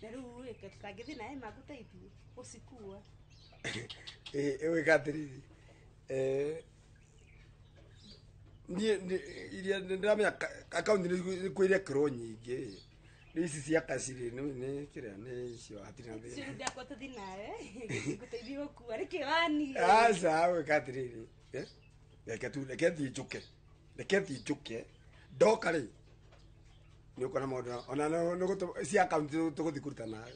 Na rĩu rĩ tũtangĩthiĩ nawe magũteithie gũcikua. Ĩĩ ĩgwĩka atĩrĩrĩ. Niĩ iria ndĩramenya account nĩ kwĩrekĩrwo nyingĩ. Nĩ ici cia kashi rĩ nĩ kĩrĩa nĩ icio hatirĩ na thĩna. Icio ndakwa tũthiĩ nawe ngũteithie gũkua nĩkĩ wani. Aca gwĩka atĩrĩrĩ. Reke tu reke thiĩ njũke. Reke thiĩ njũke. Ndoka rĩ nĩ ũkuona maũndũ ona nĩ cia account tũgũthiĩ kũruta nawe.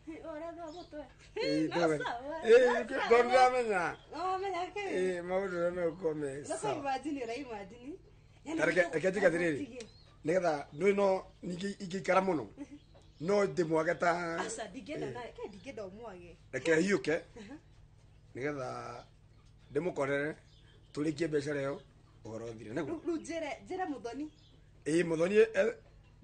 Ũrathwa mũtwe. Ĩĩ tondũ ndĩramenya. Ũramenya kĩ? Ĩĩ maũndũ ũrĩa megũkorwo me sawa. Imagine ũra imagine. Reke njĩke atĩrĩrĩ. Nĩgetha ndũĩ no ningĩ ingĩikara mũno no ndĩmwage ta. Aca ndingĩenda nawe ke ndingĩenda ũmwage. Reke hiũke nĩgetha ndĩmũkorere tũrĩkie biacara ĩyo ũhoro ũthire nĩguo. Rĩu njĩre Muthoni. Ĩĩ Muthoni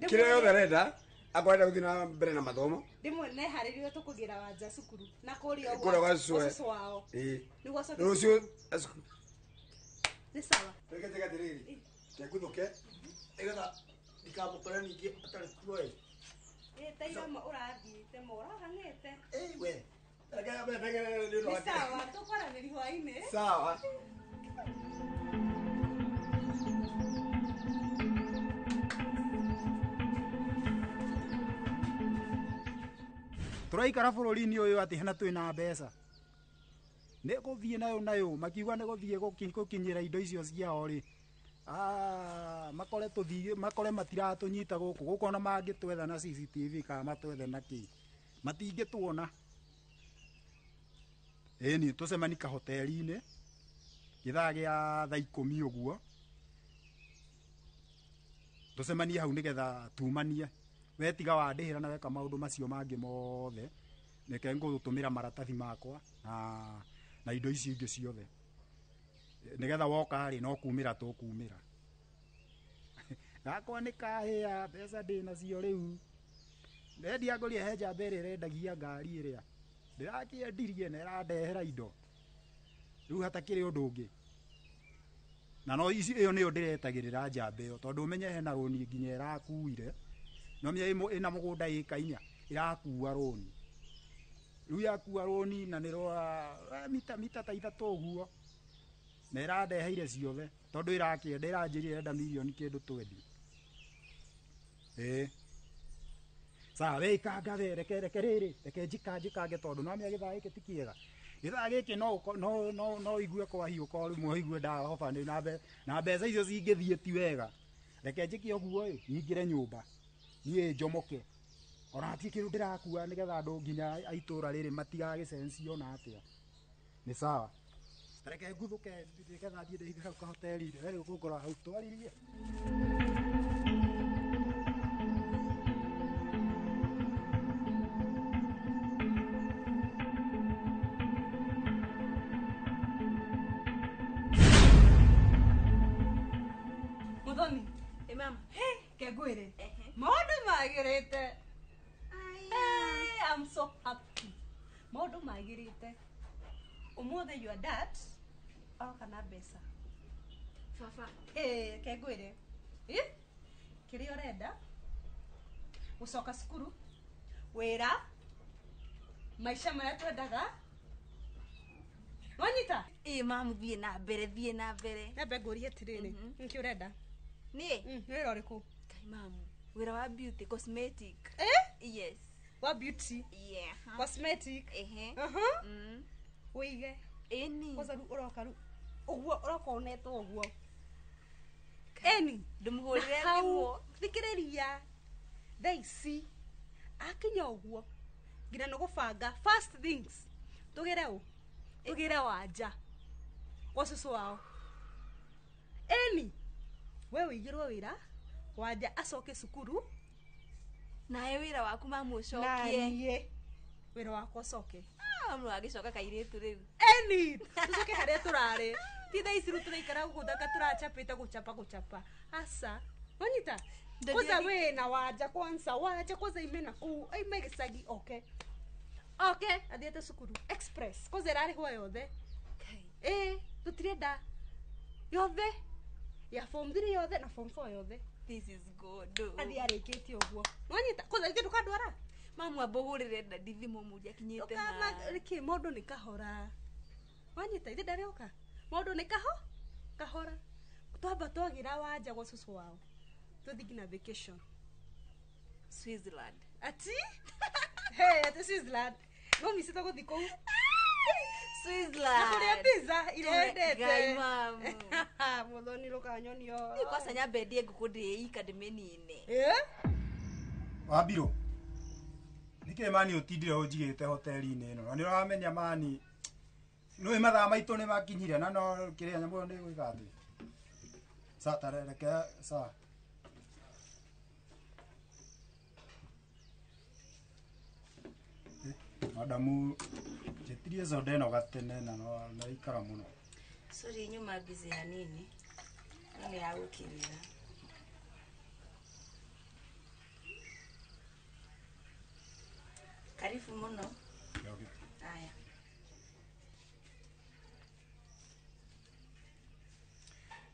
kĩrĩa yothe arenda akorwo arenda gũthiĩ na mbere na mathomo. Ndĩmwene harĩrio tũkũgĩra Wanja cukuru na kũrĩa kũrĩa gwa cũcũ wao. Ĩĩ. Nĩguo acoke rũciũ cukuru. Nĩ sawa. Reke njĩke atĩrĩrĩ. Reke nguthũke nĩgetha ndikamũkore ningĩ atarĩ kuo ĩ. Ĩ ta irama ũrathiĩte ma ũrahang'ĩte. Ĩ we. Reke nyambe ndengere nĩ ũndũ Nĩ wa sawa tũkwaranĩria hwainĩ. Sawa. Tũraikara bũrũri-inĩ ũyũ atĩ hena twĩna mbeca. Nĩ gũthiĩ nayo nayo makiuga nĩ gũthiĩ gũkinyĩra indo icio ciao rĩ. Ah, makore tũthiĩ makore matiratũnyita gũkũ gũkũ ona mangĩtwetha na CCTV kana matwethe na kĩ matingĩtuona. Ĩni tũcemani kahoteri-inĩ gĩthaa gĩa thaa 10 ũguo tũcemanie hau nĩgetha tumanie we tiga wandĩhĩra na weka maũndũ macio mangĩ mothe nĩke ngũgũtũmĩra maratathi makwa na indo ici ingĩ ciothe nĩgetha woka rĩ no kumĩra tũkumĩra. Gakwa nĩ kahĩa mbeca ndĩ nacio rĩu ndendia ngũria he njamba ĩrĩa ĩrendagia ngari ĩrĩa ndĩrakĩendirie na ĩrandehera indo rĩu hatakĩrĩ ũndũ ũngĩ na no ici ĩyo nĩyo ndĩretagĩrĩra njamba ĩyo tondũ ũmenye hena rũni nginya ĩrakuire no menya ĩna mũgũnda ĩka inya ĩrakua rũni rĩu yakua rũni na nĩ rwa mita ta 3 ũguo na ĩrandeheire ciothe tondũ ĩrakĩenda ĩranjĩrire ĩrenda mirioni kĩndũ 20. Ĩĩ sawa we ikanga we reke rĩrĩ reke njikanjikange tondũ no menya gĩthaa gĩkĩ ti kĩega gĩthaa gĩkĩ no igue kwahiũka o rĩmwe ũigue ndahoba nĩ na mbeca icio cingĩthiĩ ti wega reke njĩke ũguo ĩ nyingĩre nyũmba niĩ njomoke ona hatirĩ kĩndũ ndĩrakua nĩgetha andũ nginya a itũra rĩrĩ matigagĩcencio ona atĩa. Nĩ sawa reke nguthũke nĩgetha thiĩ ndeithie hau kahoteri-inĩ we rĩu ũkũngora hau twaririe. Muthoni. Ĩ mama. He, kengwĩre. Maũndũ magĩrĩte. I'm so happy. Maũndũ magĩrĩte. Ũmũthĩ your dad aroka na mbeca. Baba. Ĩ, kengwĩre. Ĩ? Kĩrĩa ũrenda? Gũcoka cukuru, wĩra, maica marĩa twendaga. Wanyita? Ĩ mamu thiĩ na mbere, thiĩ na mbere. Nyambe ngũrie atĩrĩrĩ, nĩkĩ ũrenda? Niĩ? Wĩra ũrĩkũ? Kai mamu, wĩra wa beauty, cosmetic. Eh? Yes. Wa beauty? Yeah. Cosmetic? Ehe. Wĩige. Ĩni. Kwanza rĩu ũroka rĩu ũguo ũroka ũnetwo ũguo. Ĩni. Ndũmũhũrĩre Hau, thimũ. thikĩrĩria. Thaa ici akinya ũguo nginya nĩ gũbanga first things tũgĩre ũ tũgĩre wanja gwa cũcũ wao. Ĩni we wĩigĩrwo wĩra wanja acoke cukuru nawe wĩra waku mamu ũcokie. Naniĩ wĩra wakwa ũcoke. Mamu agĩcoka kairĩtu rĩu. Ĩni tũcoke harĩa tũrarĩ ti thaa ici rĩu tũraikara gũkũ thaka tũrachapĩte gũchapa gũchapa aca wanyita kwanza we na wanja kwanza wanja kwanza ime na kũu aime gĩcagi oke oke athiĩte cukuru express kwanza ĩrarĩhwo yothe. Ĩ tũtirenda yothe ya form 3 yothe na form 4 yothe. This is good. Athiĩ arĩkĩtie ũguo wanyita kwanza ithe ndũkandwara mamu amba ũhũrĩre ndadi thimũ mũrie akinyĩte ha. Rĩkĩ maũndũ nĩ kahora wanyita ithe ndarĩoka maũndũ nĩ kahora twamba twagĩra wanja gwa cũcũ wao tũthiĩ nginya vacation Switzerland. Ati? Hey, ati Switzerland. No misi tũgũthiĩ kũu. Switzerland. Na kũrĩa pizza iria wendete. Ngai mamu. Muthoni rũkanyonio. Niĩ kwanza nyambe ndie ngũkũ ndĩika ndĩmĩnine. Eh? Wambirũ. Nĩkĩ mani ũtindire ũnjigĩte hoteri-inĩ ĩno? Na nĩ ũramenya mani nĩũĩ mathaa maitũ nĩ makinyire na no kĩrĩa nyamũ ĩyo nĩ ĩgwĩka atĩ. Sa tareke sa. Madamu njĩtirie soda ĩno gatene na no ikara mũno. Sorry nyuma busy hanini. No nĩ ya gũkinyĩra. Karibu mũno. Aya.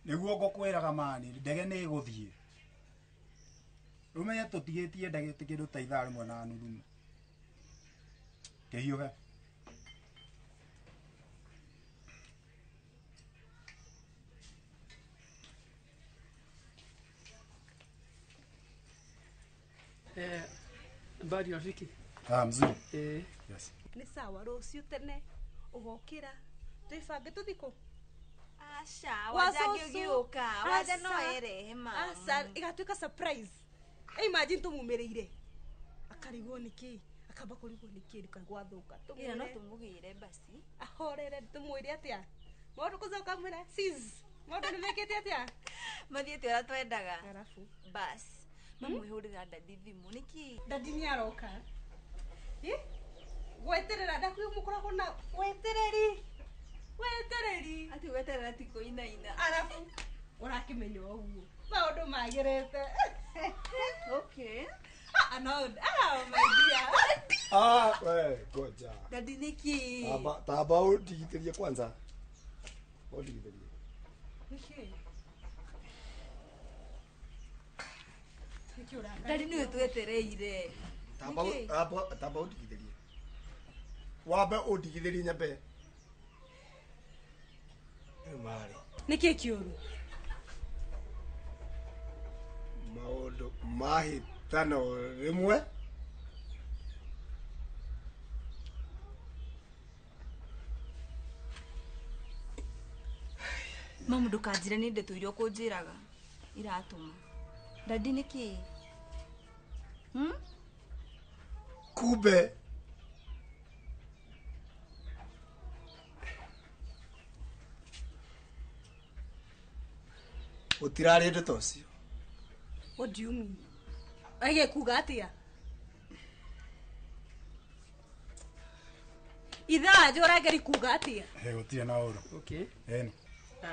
Nĩguo ngũkwĩraga mani ndege nĩ ĩgũthiĩ. Rũmenye tũtigĩtie ndege kĩndũ ta ithaa 1.5. Kĩhiũhe. Habari rafiki? Ah, mzuri. Yes. Nĩ sawa rũciũ tene ũgokĩra twĩbange tũthiĩ kũ? Aca wanja angĩũka wanja no erehe ma. Aca igatuĩka surprise. Imagine tũmumĩrĩire akarigwo nĩkĩ akamba kũrigwo nĩkĩ gwathuka. Ira no tumugire basi ahorere tumwire atia maũndũ kũcoka mwĩra sis maũndũ nĩmekĩte atia mathiĩte ũrĩa twendaga arabu bas mamwĩhũrĩra dadi thimũ nĩkĩ dadi nĩaroka gweterera ndakwĩ mũkoragwo na wetereri wetereri ati gweterera ti kũinaina arabu ũrakĩmenya ũguo maũndũ magĩrĩte. Okay. Ah, no. Ah, my dear. Ah, we, goja. Dadi niki. Taba, taba udigithĩrie kwanza. Udigithĩrie. Niki. Niki ũraka. Dadi nĩwe twetereire. Taba, taba, taba udigithĩrie. Wambe udigithĩrie nyambe. Rĩu marĩ. Niki kĩũru? Maũndũ mahĩtano rĩmwe mamu ndũkanjĩre nĩ ndeto iria ũkũnjĩraga iratũma dadi nĩkĩ kumbe gũtirarĩ ndeto ũcio. What do you mean? Aige kuga atia? Ithaa njorageri kuga atia? He gũtirĩ na ũru. Okay. Eni.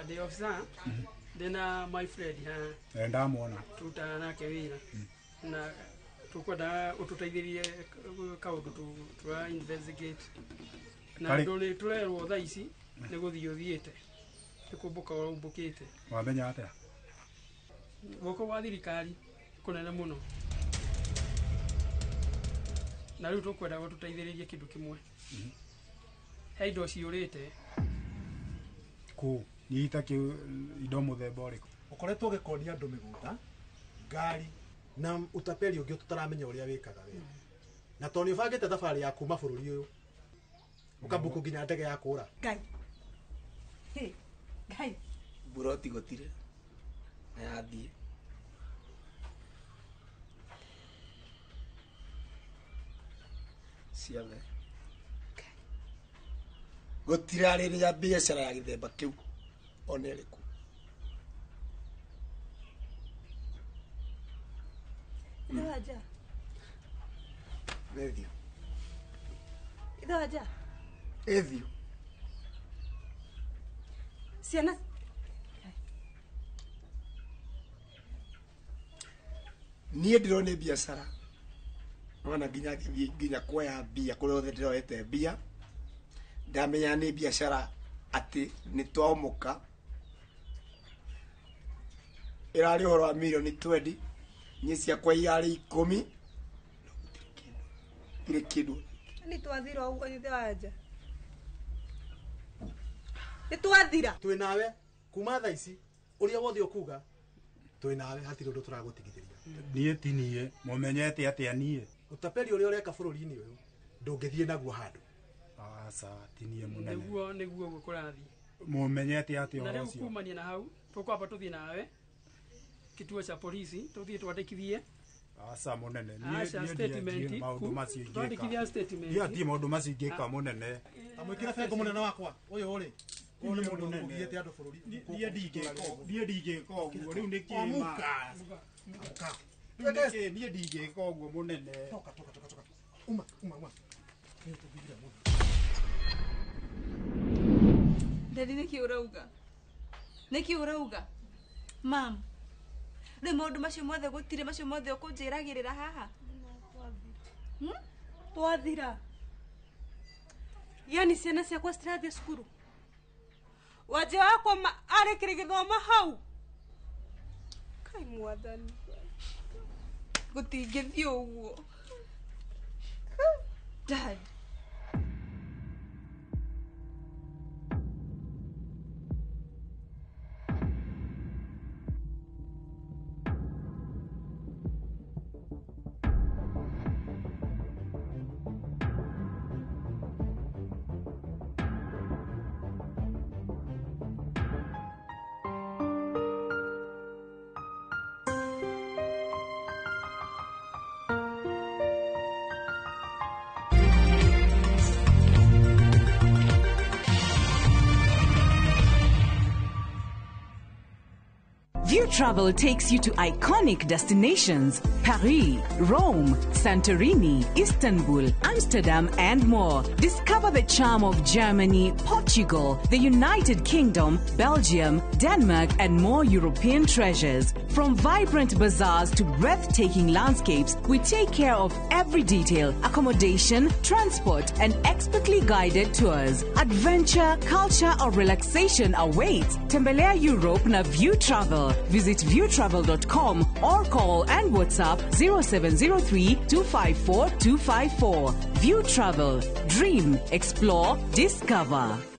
The officer ndina my friend ha. Ndamuona. Turutaga nake wĩra. Na tukwenda ũtũteithĩrie kaũndũ tũra investigate. Na ndũrĩ tũrerwo thaa ici nĩ gũthiĩ ũthiĩte. Nĩ kũmbũka ũmbũkĩte. Wamenya atĩa? Guoko gwa thirikari kũnene mũno. Na rĩu tũkwenda gũtũteithĩrĩrie kĩndũ kĩmwe. He indo ciũrĩte. Kũ? Nĩ ta indo mũthemba ũrĩkũ? Ũkoretwo ũgĩkonia andũ mĩgũnda, ngari na utapeli ũngĩ tũtaramenya ũrĩa wĩkaga we. Na tondũ nĩ ũbangĩte thabarĩ ya kuma bũrũri ũyũ ũkambuku nginya ndege ya kũra. Ngai. Ngai. Buroti gũtirĩ. Na yathiĩ. Ciothe. Gũtirarĩrĩria biacara ya gĩthemba kĩu ona ĩrĩkũ. Ithe wanja. Ĩthiũ. Ithe wanja. Ĩthiũ. Ciana niĩ ndĩrona biacara ona nginya nginya kuoya mbia kũrĩa othe ndĩroete mbia ndamenya nĩ biacara atĩ nĩ twaomũka ĩrarĩ ũhoro wa mirioni 20 niĩ ciakwa irarĩ 10 no gũtirĩ kĩndũ nĩ twathira ũguo ithe wanja nĩ twathira twĩ nawe kuma thaa ici ũrĩa wothe ũkuga twĩ nawe hatirĩ ũndũ tũragũtigithĩria. Niĩ ti niĩ mũmenyete atĩa niĩ utapeli ũrĩa ũreka bũrũri-inĩ ũyũ ndũngĩthiĩ naguo handũ. Aca ti niĩ mũnene. Nĩguo nĩguo ũguo kũrathiĩ. Mũmenyete atĩa Na ũhoro rĩu ũcio? kumania na hau tũkwamba tũthiĩ nawe kituo cha polisi tũthiĩ twandĩkithie. Aca mũnene Aca, niĩ statement ndiĩ maũndũ macio ingĩka. Twandĩkithia statement. Niĩ ndiĩ maũndũ macio ingĩka mũnene. Amwĩkĩre bengo mũnene wakwa ũyũ rĩ ũyũ nĩ mũndũ ũgiĩte andũ bũrũri. Niĩ ndingĩka niĩ ndingĩka ũguo rĩu nĩ kĩma. Amuka. Rĩu nĩkĩ niĩ ndingĩka ũguo mũnene. Toka toka toka toka. Uma uma uma. Nĩ tũthire mũno. Dadi nĩkĩ ũrauga? Nĩkĩ ũrauga? Mam. Rĩu maũndũ macio mothe gũtirĩ macio mothe ũkũnjĩragĩrĩra haha. Twathira. Yani ciana ciakwa citirathiĩ cukuru. Wanja wakwa arekire gĩthomo hau. Kai mwathani. Gũtingĩthiĩ ũguo. Dad. View Travel takes you to iconic destinations Paris, Rome, Santorini, Istanbul, Amsterdam, and more. Discover the charm of Germany, Portugal, the United Kingdom, Belgium, Denmark, and more European treasures. From vibrant bazaars to breathtaking landscapes, we take care of every detail: accommodation, transport, and expertly guided tours. Adventure, culture, or relaxation awaits. Tembelea Europe na View Travel. Visit viewtravel.com or call and WhatsApp 0703 254 254. View Travel. Dream, explore, discover.